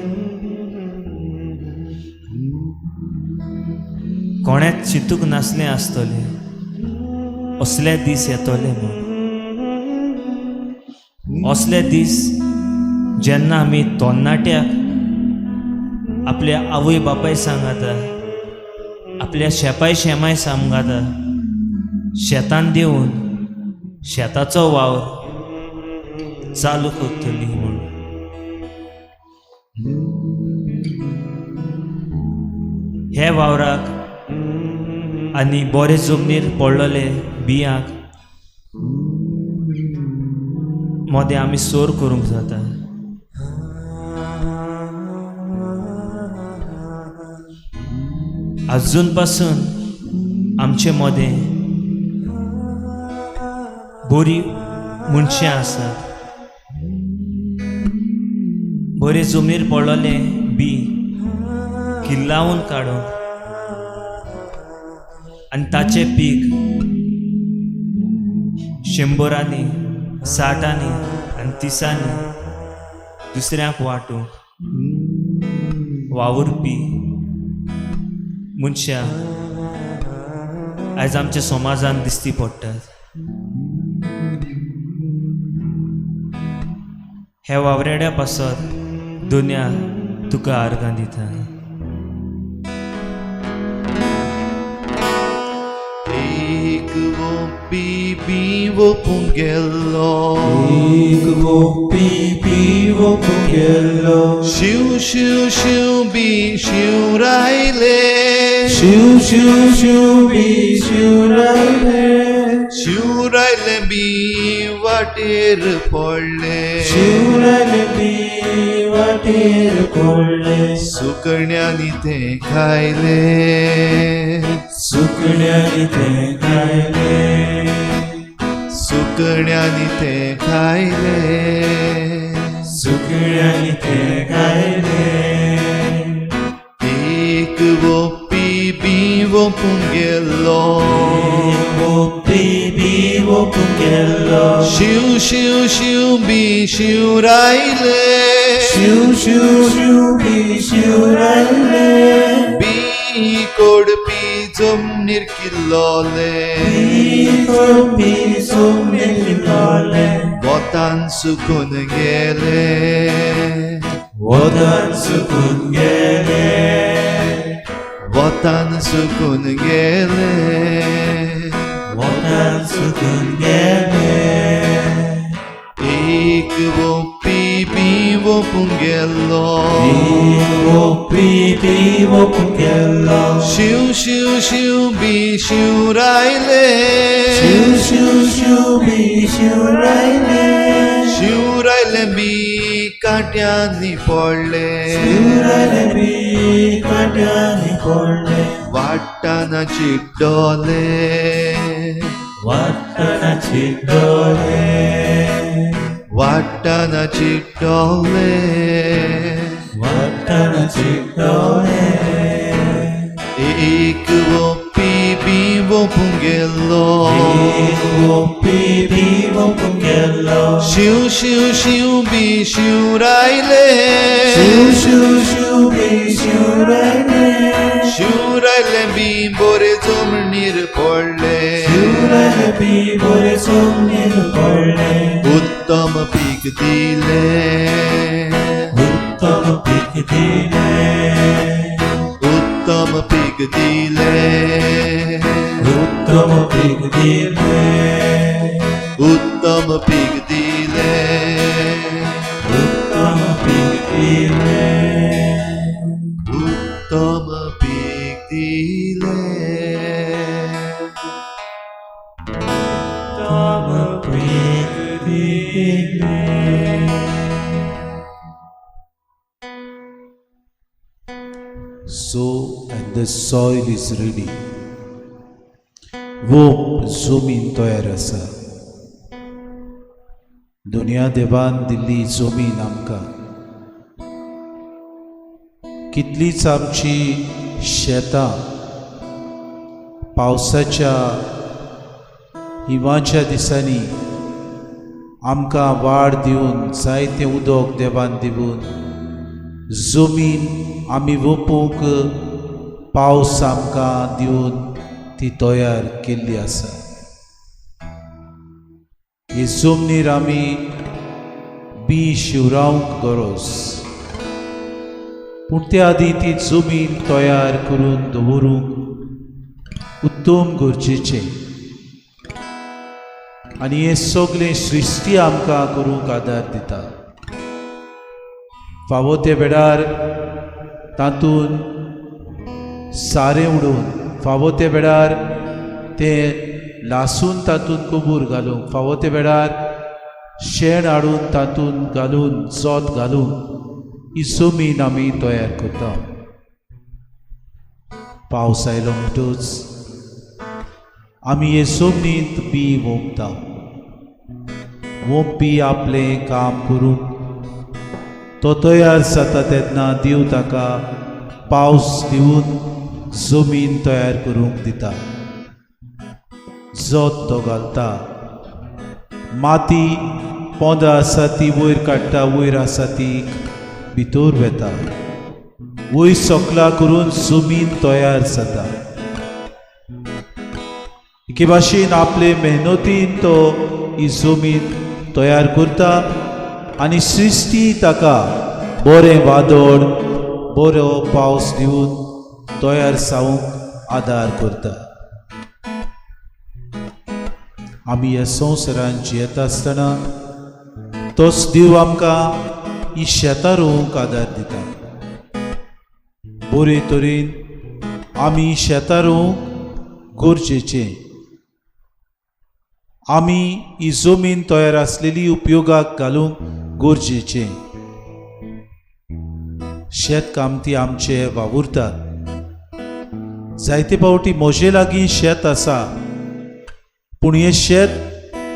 Speaker 12: कोणेंच चिंतूंक नासलें आसतलें असले दीस येतले म्हूण, असले दीस जेन्ना आमी तरणाट्याक आपल्या आवय बापाय सांगाता, आपल्या शेपाय शेमाय सांगाता शेतान देवन शेताचो वावर चालू करतली म्हूण. हे वावराक आनी बरे जमनीर पडलेले बियांक मदें आमी सोर करूंक जाता. आजून पासून आमचे मदें बरी मनशां आसात, बरे जमनीर पडलेले बी किल्लावन काडूंक आनी ताचें पीक 100नी 60नी आनी 30नी दुसऱ्यांक वांटूंक वावुरपी मनशां आयज आमच्या समाजान दिसती पडटात. हे वावरेड्या पासत दुनिया तुका आर्गां दिता.
Speaker 6: एक गोपी वोपूंक गेल्लो,
Speaker 5: एक गोपी वोपूंक गेल्लो,
Speaker 6: शिव शिव शिव बी शिव रायले,
Speaker 5: शिव शिव शिव बी शिव रायले,
Speaker 6: शिव रायले बी वाटेर पडले,
Speaker 5: शिव रायले बी वाटेर पडले,
Speaker 6: सुकण्यांनी तें खायले,
Speaker 5: सुकण्यांनी तें खायले,
Speaker 6: सुकण्यांनी तें खायले,
Speaker 5: सुकण्यांनी तें खायले.
Speaker 6: एक गोपी बी वोपूंक गेल्लो,
Speaker 5: एक गोपी बी वोपूंक गेल्लो,
Speaker 6: शिव शिव शिव बी शिव रायले,
Speaker 5: शिव शिव शिव बी शिव रायले,
Speaker 6: बी कोडपी जमनीर किल्लोले,
Speaker 5: बी कोडपी जमनीर किल्लोले,
Speaker 6: वतान सुकून गेले,
Speaker 5: वतान सुकून गेले,
Speaker 6: वतान सुकून गेले,
Speaker 5: वतान सुकून गेले.
Speaker 6: एक गोपी बी वोपूंक गेल्लो,
Speaker 5: एक गोपी बी वोपूंक गेल्लो,
Speaker 6: शिव शिव शिव बी शिव रायले,
Speaker 5: शिव शिव शिव बी शिव रायले,
Speaker 6: शिव रायले बी कांट्यांनी पडले,
Speaker 5: शिव रायले बी कांट्यांनी पडले,
Speaker 6: वाट्टाना चिड्डोले,
Speaker 5: वाट्टाना चिड्डोले,
Speaker 6: वाट्टाना चिड्डोले,
Speaker 5: वाट्टाना चिड्डोले.
Speaker 6: एक गोपी बी वोपूंक गेल्लो,
Speaker 5: एक गोपी बी वोपूंक गेल्लो,
Speaker 6: शिव शिव शिव बी शिव रायले,
Speaker 5: शिव शिव शिव बी शिव रायले,
Speaker 6: शिव रायले बी बोरे जमनीर पडले,
Speaker 5: शिव रायले बी बोरे जमनीर पडले,
Speaker 6: उत्तम पीक दिले,
Speaker 5: उत्तम पीक दिले,
Speaker 6: उत्तम पीक दिले,
Speaker 5: उत्तम पीक दिले,
Speaker 6: उत्तम पीक दिले,
Speaker 5: उत्तम पीक दिले,
Speaker 6: उत्तम पीक दिले.
Speaker 5: उत्तम पीक दिले.
Speaker 13: Sow and the soil is ready. वोप जमीन तयार आसा. दुनिया देवान दिल्ली जमीन आमकां. कितलीच आमची शेतां पावसाच्या हिवाच्या दिसांनी आमकां वाड दिवन जायतें उदक देवान दिवन जमीन आमी वोपूंक पावस आमकां दिवन ती तयार केल्ली आसा. हे जमनीर आमी बी शिवरावंक गरज, पूण त्या आदीं ती जमीन तयार करून दवरूंक उत्तम गरजेचें आनी हें सगळें सृश्टी आमकां करूंक आदार दिता. फावो ते वेळार तातूंत सारें उडोवन, फावो ते वेळार तें लासून तातूंत गोबोर घालूंक, फावो ते वेळार शेण हाडून तातूंत घालून जोत घालून ही जमीन आमी तयार करता. पावस आयलो म्हणटच आमी हे जमनींत बी वोंपता. वोंपपी आपलें काम करूंक तो तयार जाता तेन्ना देव ताका पावस दिवन जमीन तयार करूंक दिता. जोत तो घालता, माती पोंदा आसा ती वयर काडटा, वयर आसा ती भितर वेता, वयर सकला करून जमीन तयार जाता. एके भाशेन आपले मेहनतीन तो ही जमीन तयार करता आनी सृश्टी ताका बरें वादळ, बरो पावस दिवन तयार जावंक आदार करता. आमी ह्या संवसारांत जियेता आसतना तोच देव आमकां ही शेतां रोवंक आदार दिता. बरे तरेन आमी शेतां रोवंक गरजेचें. आमी ही जमीन तयार आसलेली उपयोगाक घालूंक गरजेचें. शेतकामती आमचे वावुरतात. जायते फावटी म्हजे लागीं शेत आसा, पूण हें शेत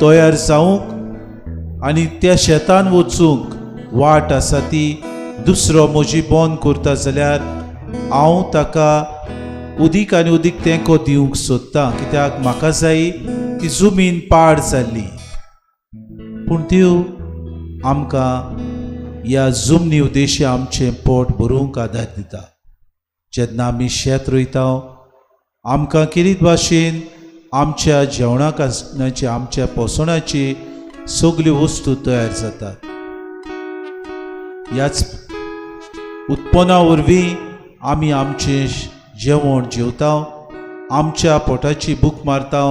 Speaker 13: तयार जावंक आनी त्या शेतान वचूंक वाट आसा ती दुसरो म्हजी बंद करता जाल्यार हांव ताका उदीक आनी उदीक तेंको दिवंक सोदतां, कित्याक म्हाका जाय ती जमीन पाड जाल्ली. पूण त्यो आमकां ह्या जमनी उद्देशी आमचें पोट भरूंक आदार दिता. जेन्ना आमी शेत रोयता आमकां किरीत भाशेन आमच्या जेवणाची, आमच्या पोसणाची सगल्यो वस्तू तयार जातात. ह्याच उत्पन्ना वरवीं आमी आमचें जेवण जेवता, आमच्या पोटाची भूक मारता,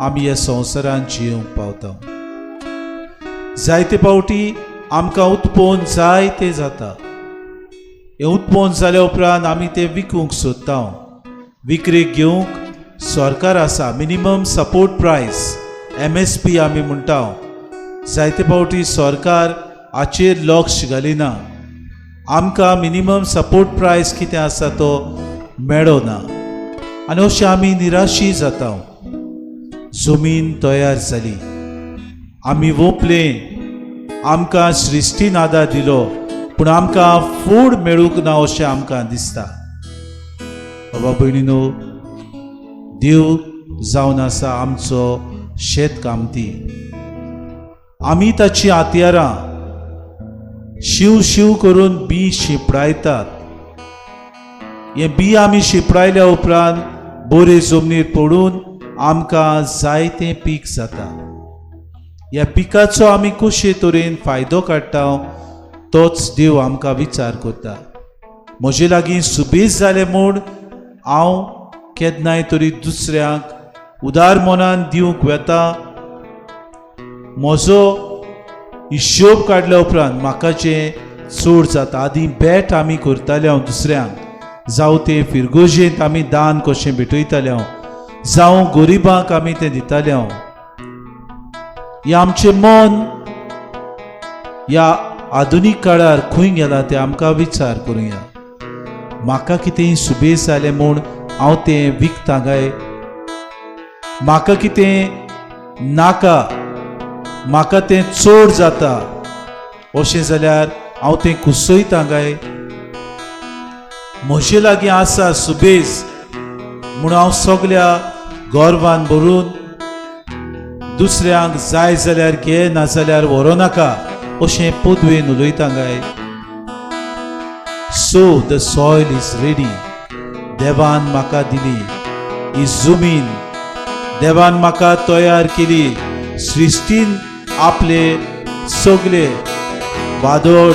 Speaker 13: आमी ह्या संवसारांत जियेवंक पावता. जायते फावटी आमकां उत्पन्न जाय तें जाता. हें उत्पन्न जाल्या उपरांत आमी तें विकूंक सोदता. विक्रेक घेवंक सरकार आसा मिनिमम सपोर्ट प्रायस, MSP आमी म्हणटा. जायते फावटी सरकार हाचेर लक्ष घालिना. आमकां मिनिमम सपोर्ट प्रायस कितें आसा तो मेळना आनी अशें आमी निराशी जाता. जमीन तयार जाली, आमी वोंपले, आमकां सृश्टीन आदार दिलो, पूण आमकां फूड मेळूंक ना अशें आमकां दिसता. बाबा भयणीनो, देव जावन आसा आमचो शेतकामती. आमी ताची हत्यारां शिव शिव करून बी शिंपडायतात. हें बी आमी शिंपडायल्या उपरांत बरे जमनीर पडून आमकां जायतें पीक जाता. ह्या पिकाचो आमी कशे तरेन फायदो काडटा तोच देव आमकां विचार करता. म्हजे लागीं सुबेज जालें म्हूण हांव केन्नाय तरी दुसऱ्यांक उदार मनान दिवंक वेता. म्हजो हिशोब काडल्या उपरांत म्हाका जें चड जाता, आदीं बेट आमी करताले हांव दुसऱ्यांक, जावं ते फिरगोजेंत आमी दान कशें भेटयताले हांव, जावं गरिबांक आमी तें दिताले हांव. हें आमचें मन ह्या आधुनीक काळार खंय गेलां तें आमकां विचार करुया. म्हाका कितेंय सुबेज जालें म्हूण हांव तें विकता काय? म्हाका कितें नाका, म्हाका तें चड जाता अशें जाल्यार हांव तें कुसयता काय? म्हजे लागीं आसा सुबेज म्हूण हांव सगल्या गर्वान भरून दुसऱ्यांक जाय जाल्यार घे, नाजाल्यार व्हरूं नाका अशें पदवेन उलयता काय? So the soil is ready. देवान म्हाका दिली ही जमीन, देवान म्हाका तयार केली, सृश्टीन आपले सगळे वादळ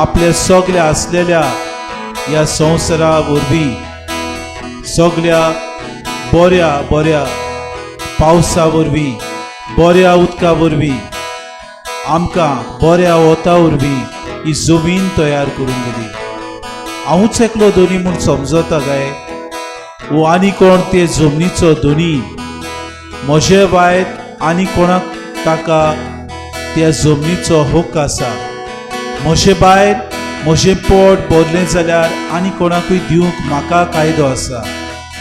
Speaker 13: आपले सगळे आसलेल्या ह्या संवसारा वरवीं सगळ्या बऱ्या बऱ्या पावसा वरवीं बऱ्या उदका वरवीं आमकां बऱ्या वता वरवीं ही जमीन तयार करून दिली. हांवूच एकलो धनी म्हूण समजता काय वो आनी कोण ते जमनीचो धनी? म्हजे भायर आनी कोणाक ताका त्या जमनीचो हक्क आसा? म्हजे भायर म्हजें पोट भरलें जाल्यार आनी कोणाकूय दिवंक म्हाका कायदो आसा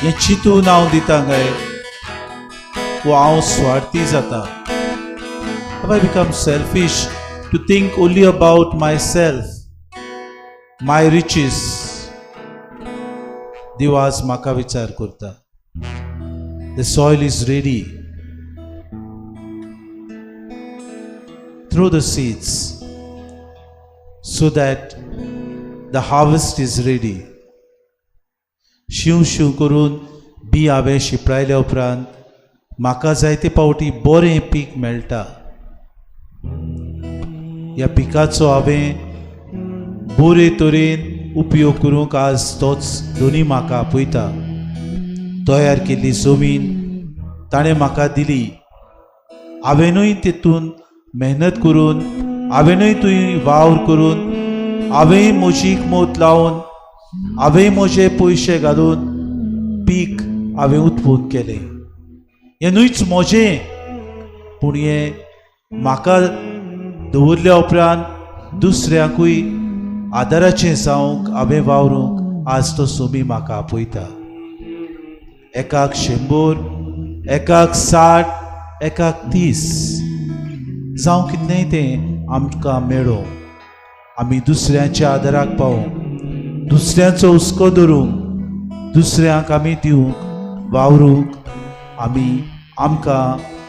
Speaker 13: हें चिंतून हांव दिता काय वो हांव स्वार्थी जाता? Have I become selfish to think only about myself, my riches? देव आज म्हाका विचार करता. The soil is ready. Throw the seeds so that the harvest is ready. शिंव शिंव करून बी हांवें शिंपडायल्या उपरांत म्हाका जायते फावटी बरें पीक मेळटा. ह्या पिकाचो हांवें बरे तरेन उपयोग करूंक आज तोच धनी म्हाका आपयता. तयार केल्ली जमीन ताणें म्हाका दिली. हांवेनूय तेतून मेहनत करून, हांवेनूय थंय वावर करून, हांवें म्हजी मोत लावन, हांवें म्हजे पयशे घालून पीक हांवें उत्पन्न केलें. हें न्हूच म्हजें, पूण हें म्हाका दवरल्या उपरांत दुसऱ्यांकूय आदाराचें जावंक हांवें वावरूंक आज तो सोमी म्हाका आपयता. एकाक 100, एकाक 60, एकाक 30, जावं कितलेंय तें आमकां मेळों, आमी दुसऱ्यांच्या आदाराक पावोंक, दुसऱ्यांचो हुस्को धरूंक, दुसऱ्यांक आमी दिवंक वावरूंक आमी आमकां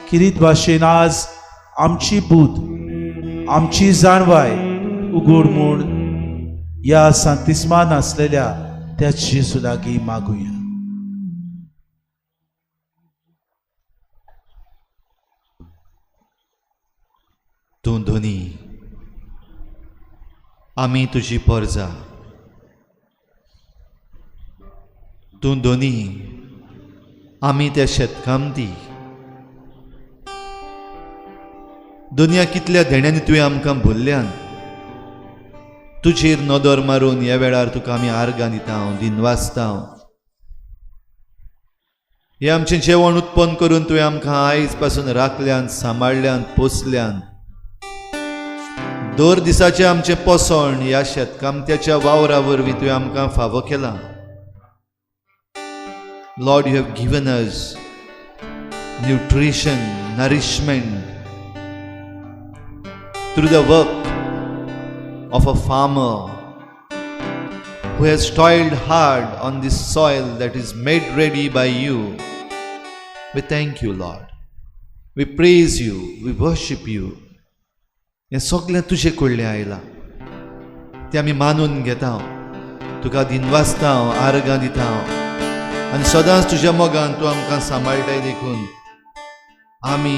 Speaker 13: किरीत भाशेन आज आमची बूद, आमची जाणवाय उगड म्हूण ह्या सांतिस्मान आसलेल्या त्या जेजू लागीं मागुया.
Speaker 6: तूं धनी, आमी तुजी परजा. तूं धनी, आमी त्या शेतकामती. दुनिया कितल्या देण्यांनी तुवें आमकां भरल्यान. तुजेर नदर मारून ह्या वेळार तुका आमी आर्गां दिता, दिनवासता. हें आमचें जेवण उत्पन्न करून तुवें आमकां आयज पासून राखल्यान, सांबाळल्यान, पोसल्यान. दर दिसाचें आमचें पोसण ह्या शेतकामत्याच्या वावरा वरवीं तुवें आमकां फावो केलां. Lord, you have given us nutrition, nourishment through the work of a farmer who has toiled hard on this soil that is made ready by you. We thank you, Lord. We praise you. We worship you. हें सगळें तुजे कडलें आयलां, तें आमी मानून घेता, तुका दिनवासता, आर्गां दिता आनी सदांच तुज्या मोगान तूं आमकां सांबाळटाय देखून आमी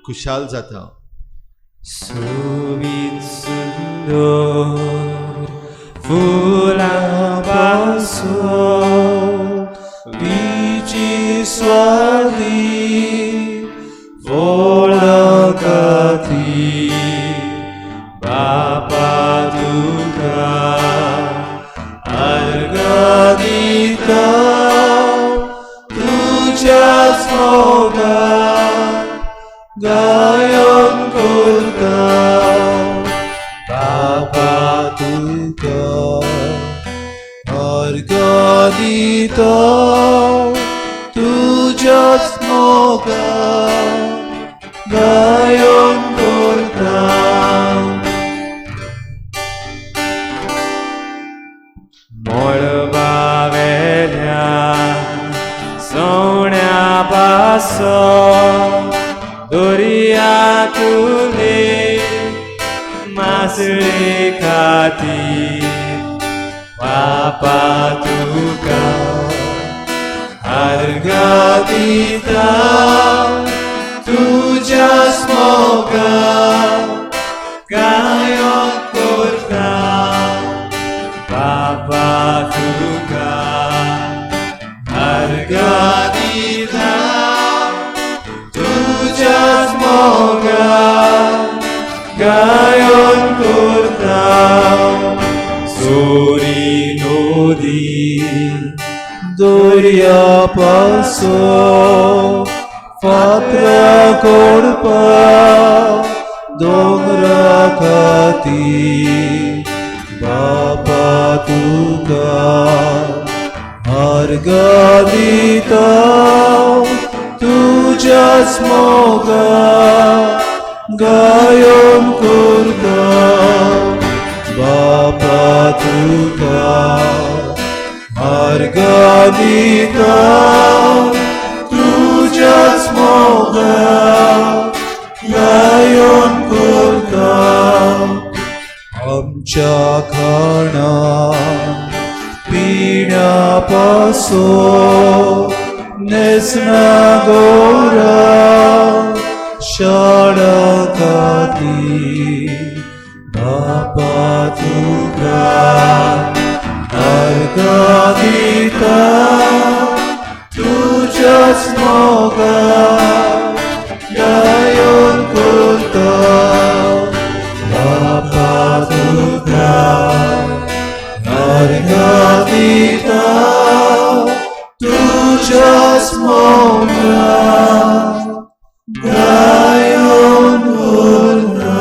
Speaker 6: खुशाल जाता.
Speaker 10: सोबीत सुंदर फुलां पासून बीची स्वादी फळां खातीर बापा तुका आर्गां दिता, तुज्याच मोगान गायन करता. बापा तुका आर्गां दिता, तुज्याच मोगान गायन करता. मळबावेल्या सवण्या पासो दर्या तुले मासळे खातीर बापा तुका आर्गां दिता,
Speaker 5: तुज्याच मोगान गायन करता बाबा तुका अर्घां दिता तुज्याच मोगान गायन करता सोरी नदी दर्या पासो फातरा कोडपा दोंगरा खातीर बापा तुका अर्घां दिता तुज्याच मोगान गायन करता बापा तुका अर्घां दिता तुज्याच मोगान गायन करता आमच्या खाणा पिण्या पासो न्हेसणा गोरा शाळा खातीर बापा तुका अर्घां दिता तुज्याच मोगान गायन करता बापा तुका अर्घां दिता तुज्याच मोगान गायन करता.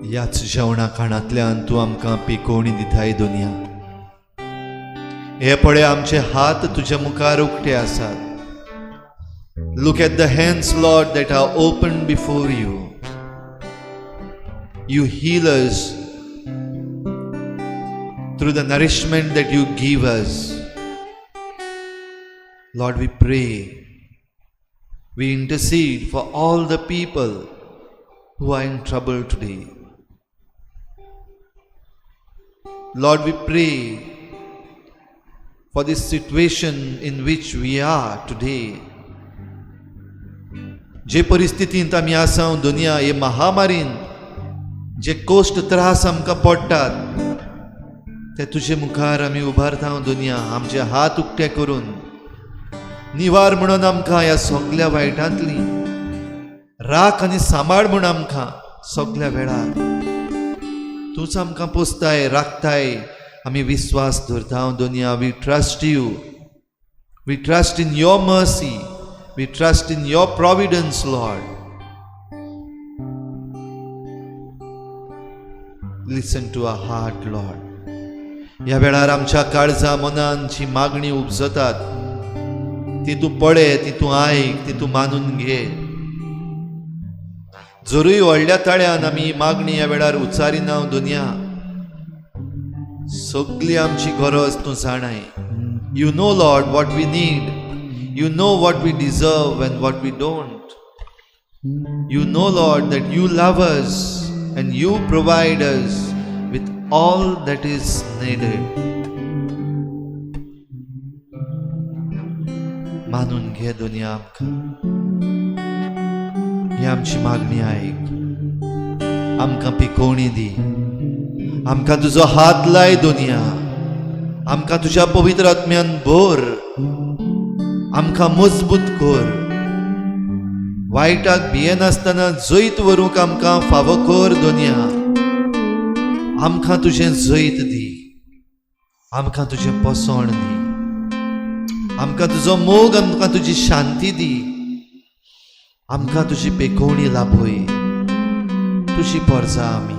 Speaker 6: ह्याच जेवणा खाणांतल्यान तूं आमकां पिकोवणी दिताय दुनिया. हे पळय, आमचे हात तुज्या मुखार उक्ते आसात. Look at the hands, Lord, that are open before you. You heal us through the nourishment that you give us. Lord, we pray, we intercede for all the people who are in trouble today. Lord, we pray for this situation in which we are today. जे परिस्थितींत आमी आसा दुनिया, हे महामारीन जे cost त्रास आमकां पडटात ते तुजे मुखार आमी उबारता दुनिया. आमचे हात उक्ते करून निवार म्हणून आमकां ह्या सगल्या वायटांतली राख आनी सांबाळ म्हूण आमकां सगल्या वेळार तूंच आमकां पोसताय, राखताय. आमी विस्वास धरता दुनिया. We trust you, we trust in your mercy, we trust in your providence, Lord. Listen to our heart, Lord. ह्या वेळार आमच्या काळजा मनान जी मागणी उपजतात ती तूं पळय, ती तूं आयक, ती तूं मानून घे. जरूय व्हडल्या ताळ्यान आमी ही मागणी ह्या वेळार उच्चारिना दुनिया, सगली आमची गरज तूं जाणाय. You know, Lord, what we need. You know what we deserve and what we don't. You know, Lord, that you love us and you provide us with all that is needed. मानून घे दुनिया आमकां, ही आमची मागणी आयक. आमकां पिकोवणी दी, आमकां तुजो हात लाय दुनिया, आमकां तुज्या पवित्र आत्म्यान भर, आमकां मजबूत कर. वायटाक भियेनासतना जैत व्हरूंक आमकां फावो कर दुनिया. आमकां तुजें जैत दी, आमकां तुजें पोसवण दी, आमकां तुजो मोग, आमकां तुजी शांती दी, आमकां तुजी पेकोवणी लाभय. तुजी पोरजा आमी.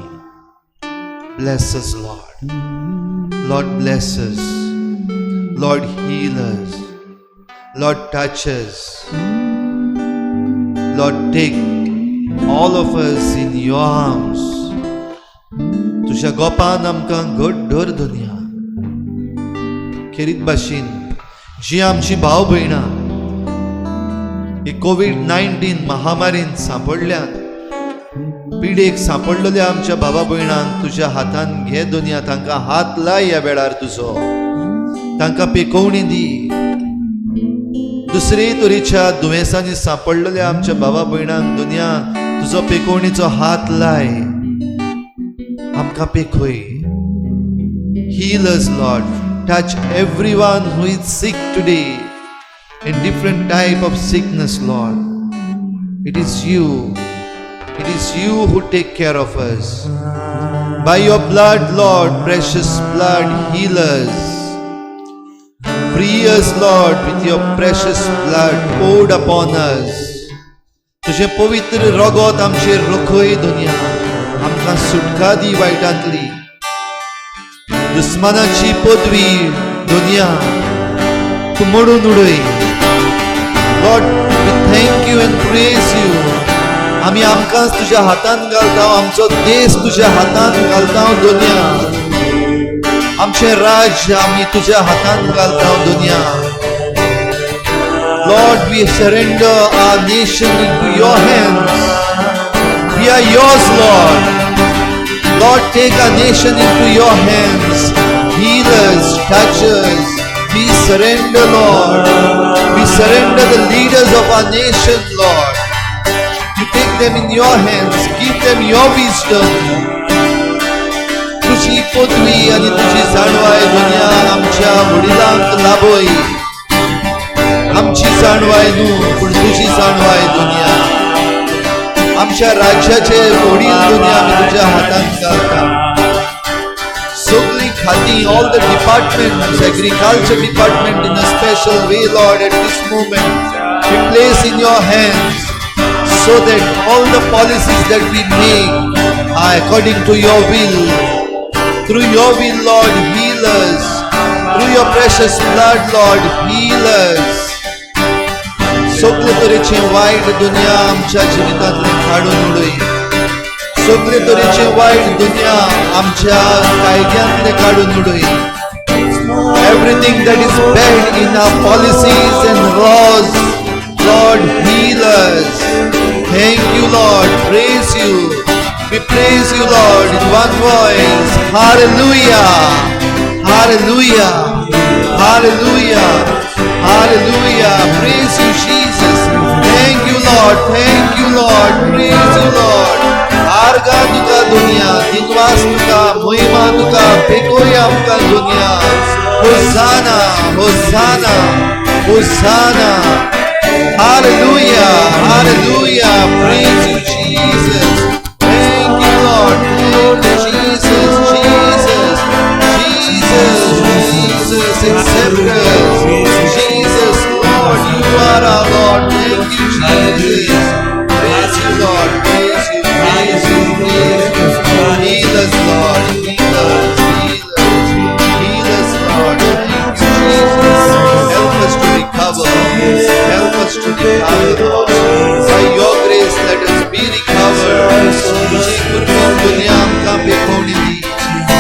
Speaker 6: Bless us, Lord. Lord, bless us. Lord, heal us. Lord, touch us. Lord, take all of us in your arms. तुज्या गोपान आमकां घट धर दुनिया. खेरीत भाशेन जी आमची भाव भयणां ही कोवीड 19 महामारीन सांपडल्यात, पिडेक सांपडलेल्या आमच्या बाबा भयणांक तुज्या हातान घे दुनिया, तांकां हात लाय ह्या वेळार तुजो, तांकां पेकोवणी दी. दुसरे तरेच्या दुयेंसांनी सांपडलेल्या आमच्या बाबा भयणांक दुनिया तुजो पेकोवणीचो हात लाय, आमकां पेखय. Heal us, Lord. Touch everyone who is sick today in different type of sickness, Lord. It is you. It is you who take care of us. By your blood, Lord, precious blood, heal us. Free us, Lord, with your precious blood poured upon us. तुझे पवित्र रगत आमचेर रखय दुनिया, आमकां सुटका दी वायटांतली. दुस्मानाची पदवी दुनिया तूं मोडून उडय. Lord, we thank you and praise you. आमी आमकांच तुज्या हातान घालता, आमचो देश तुज्या हातान घालता दुनिया, आमचें राज्य आमी तुज्या हातान घालता दुनिया. Lord, we surrender our nation into your hands. We are yours, Lord. Lord, take our nation into your hands. Heal us, touch us. We surrender, Lord. We surrender the leaders of our nation, Lord. You take them in your hands. Give them your wisdom. तुझी पदवी आनी तुझी जाणवाय दुनिया आमच्या वडिलांक लाभय. आमची जाणवाय न्हू, पूण तुझी जाणवाय दुनिया. आमच्या राज्याचे वडील दुनिया आमी तुझ्या हातांत घालता. सगळी खाती, all the departments, agriculture department in a special way, Lord, at this moment we place in your hands, so that all the policies that we make are according to your will. Through your will, Lord, heal us. Through your precious blood, Lord, heal us. सगळे तरेचे वायट दुनिया आमच्या जिवितांतलें काडून उडय. सगळे तरेचे वायट दुनिया आमच्या कायद्यांतलें काडून उडय. Everything that is bad in our policies and laws, Lord, heal us. Thank you, Lord. Praise you. We praise you, Lord, in one voice. Hallelujah. Hallelujah. Hallelujah. Hallelujah. Praise you, Jesus. Thank you, Lord. Thank you, Lord. Praise you, Lord. आर्गा तुका दुनिया, दिनवास तुका, महिमा तुका, पेकोय आमकां दुनिया. होसाना, होसाना, होसाना. Hallelujah, hallelujah. Praise you, Jesus. Thank you, Lord. Thank you, Jesus, Jesus, Jesus, Jesus. Accept us. Jesus, Lord, you are our Lord. Thank you, Jesus. Praise you, Lord. Praise you, praise you, praise you. Heal us, Lord. Heal us, heal us, heal us, Lord. Thank you, Jesus. Help us to recover. Help us to recover, Lord. By your grace, let us be recovered. तुझी कृपेन दुनिया आमकां पेखोवणी दी.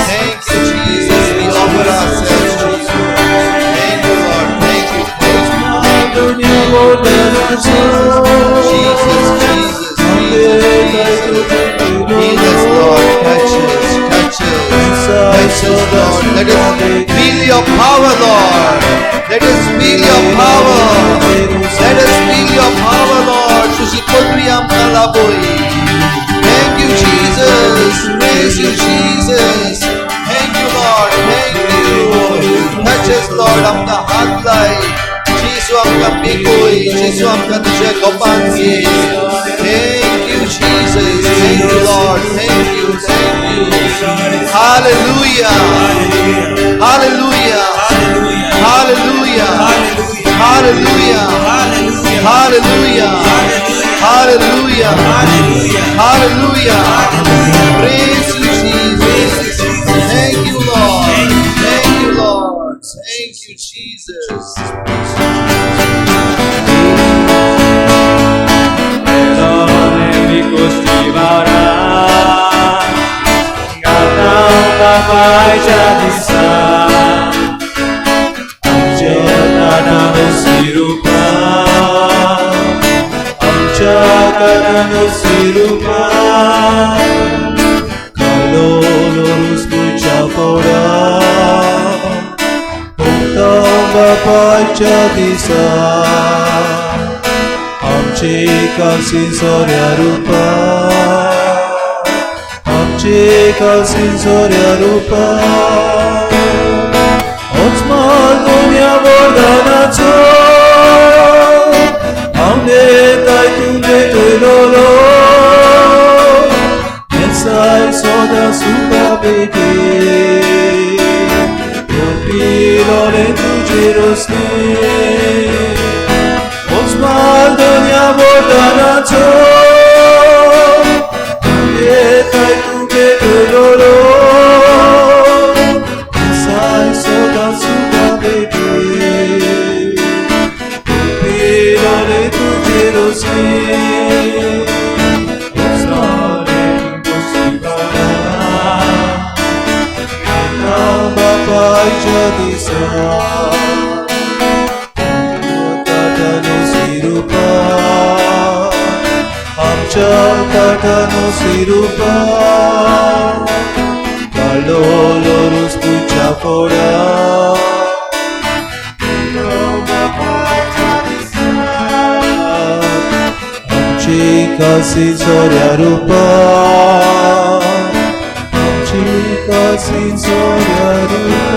Speaker 6: Thank you, Jesus. We offer ourselves to you. Thank you, Lord. Thank you, thank you, thank you. Jesus, Jesus, Jesus, Jesus. Heal us, Lord. Touch us, touch us, touch us, Lord. Let us feel your power, Lord. Let us feel your power. Let us feel your power, Lord. तुझी पदवी आमकां लाभय. Thank you, Jesus. Praise you, Jesus. Thank you, Lord. Thank you. Touch us, Lord. आमकां हात लाय. जेजू आमकां पेकोय. जेजू आमकां तुज्या गोपान घे. Thank you, Jesus. Thank you, Lord. Thank you. Thank you. Hallelujah. Hallelujah. Hallelujah. Hallelujah. Hallelujah. Hallelujah. Hallelujah. Praise you, Jesus. Thank you, Lord. Thank you, Lord. Thank you, Jesus.
Speaker 5: बापायच्या दिसा आमच्या ताटान रुपा आमच्या ताटानो सिरुपा कालोलो रुस्तुच्या पोडा बापाच्या दिसा आमचे कासी सोऱ्या रुपा आमचे कासी सोऱ्या रुपा ओचमाल दुनिया वरदानाचो आमने ताय तुमे तोयलोलो येसाय सोदा सुखा बेटी Pilone tuđi rosni Osmal dunja vordanaco Vjetaj tuge doloro Saj soda suga beti Pilone tuđi rosni Osmale बापायच्या दिसा ताटानो सिरुपा आमच्या ताटानो सिरुपा काडलोलो रुस्तुच्या फोडा आमची कासी सोऱ्या रुपा आमची कासी सोऱ्या रुपा.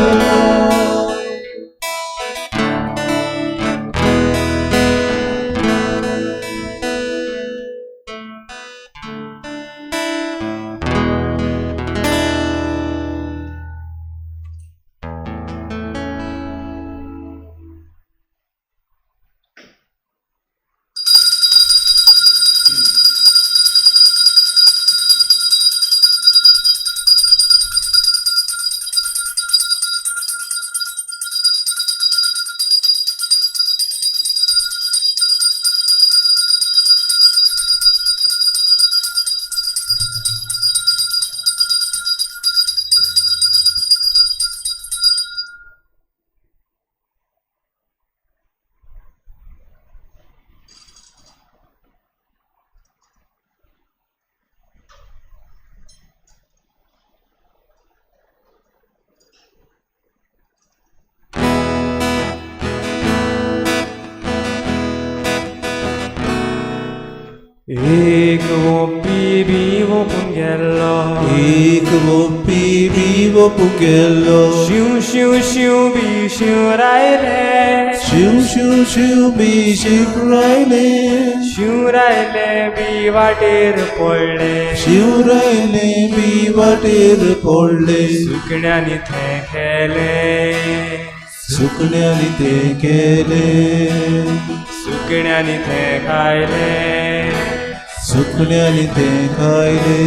Speaker 10: एक वोपी बी वोपून गेल्लो
Speaker 5: एक वोपी बी वोपून गेल्लो
Speaker 10: शिव शिव शिव बी शिवरायले
Speaker 5: शिव शिव शिव बी शिवरायले
Speaker 10: शिवरायले बी वाटेर पडले
Speaker 5: शिवरायले बी वाटेर पडले
Speaker 10: सुकण्यांनी थें केले
Speaker 5: सुकण्यांनी तें केले
Speaker 10: सुकण्यांनी थें खायले
Speaker 5: सुकण्यांनी तें खायले.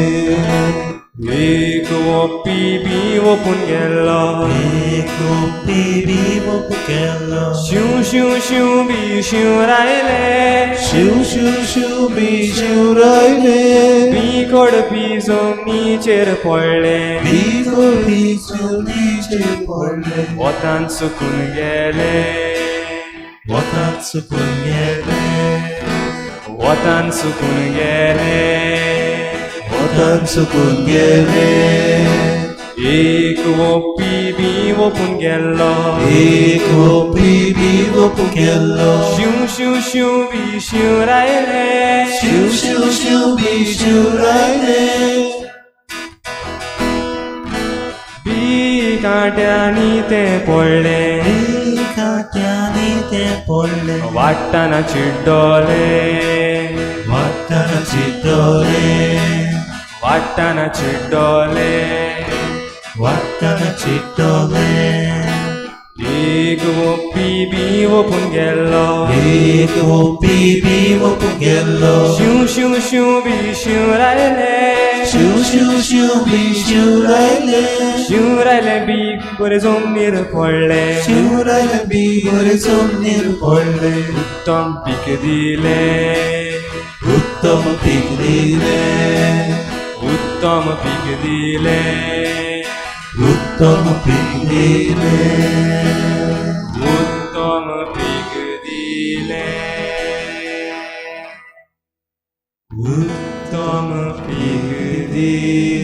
Speaker 10: एक वोपी बी वोपून गेल्लो
Speaker 5: एक वोपी बी वोपून गेल्लो
Speaker 10: शिव शिव शिव बी शिवरायले
Speaker 5: शिव शिव शिव बी शिवरायले
Speaker 10: बी कडपी जमनीचेर पडले
Speaker 5: बी कडपी जमनीचेर पडले
Speaker 10: वतान सुकून गेले
Speaker 5: वतान सुकून गेले
Speaker 10: वतान सुकून गेले
Speaker 5: वतान सुकून गेले.
Speaker 10: एक वोपी बी वोपून गेल्लो
Speaker 5: एक वोपी बी वोपून गेल्लो
Speaker 10: शिव शिव शिव बी शिवरायले
Speaker 5: शिव शिव शिव बी शिवरायले
Speaker 10: बी कांट्यांनी तें पडले
Speaker 5: बी कांट्यांनी तें पडले
Speaker 10: वाट्टाना चिड्डोले
Speaker 5: वाट्टाना चिड्डोले
Speaker 10: वाट्टाना चिड्डोले
Speaker 5: वाट्टाना चिड्डोले.
Speaker 10: एक वोपी बी वोपून गेल्लो
Speaker 5: एक वोपी बी वोपून गेल्लो
Speaker 10: शिव शिव शिव बी शिवरायले
Speaker 5: शिव शिव शिव बी शिवरायले
Speaker 10: शिवरायले बी बरें जमनीर पडले
Speaker 5: शिवरायले बी बरें जमनीर पडले
Speaker 10: उत्तम पीक दिले
Speaker 5: उत्तम पीक दिले
Speaker 10: उत्तम पीक दिले
Speaker 5: उत्तम पीक दिले
Speaker 10: उत्तम पीक दिले
Speaker 5: उत्तम पीक दी.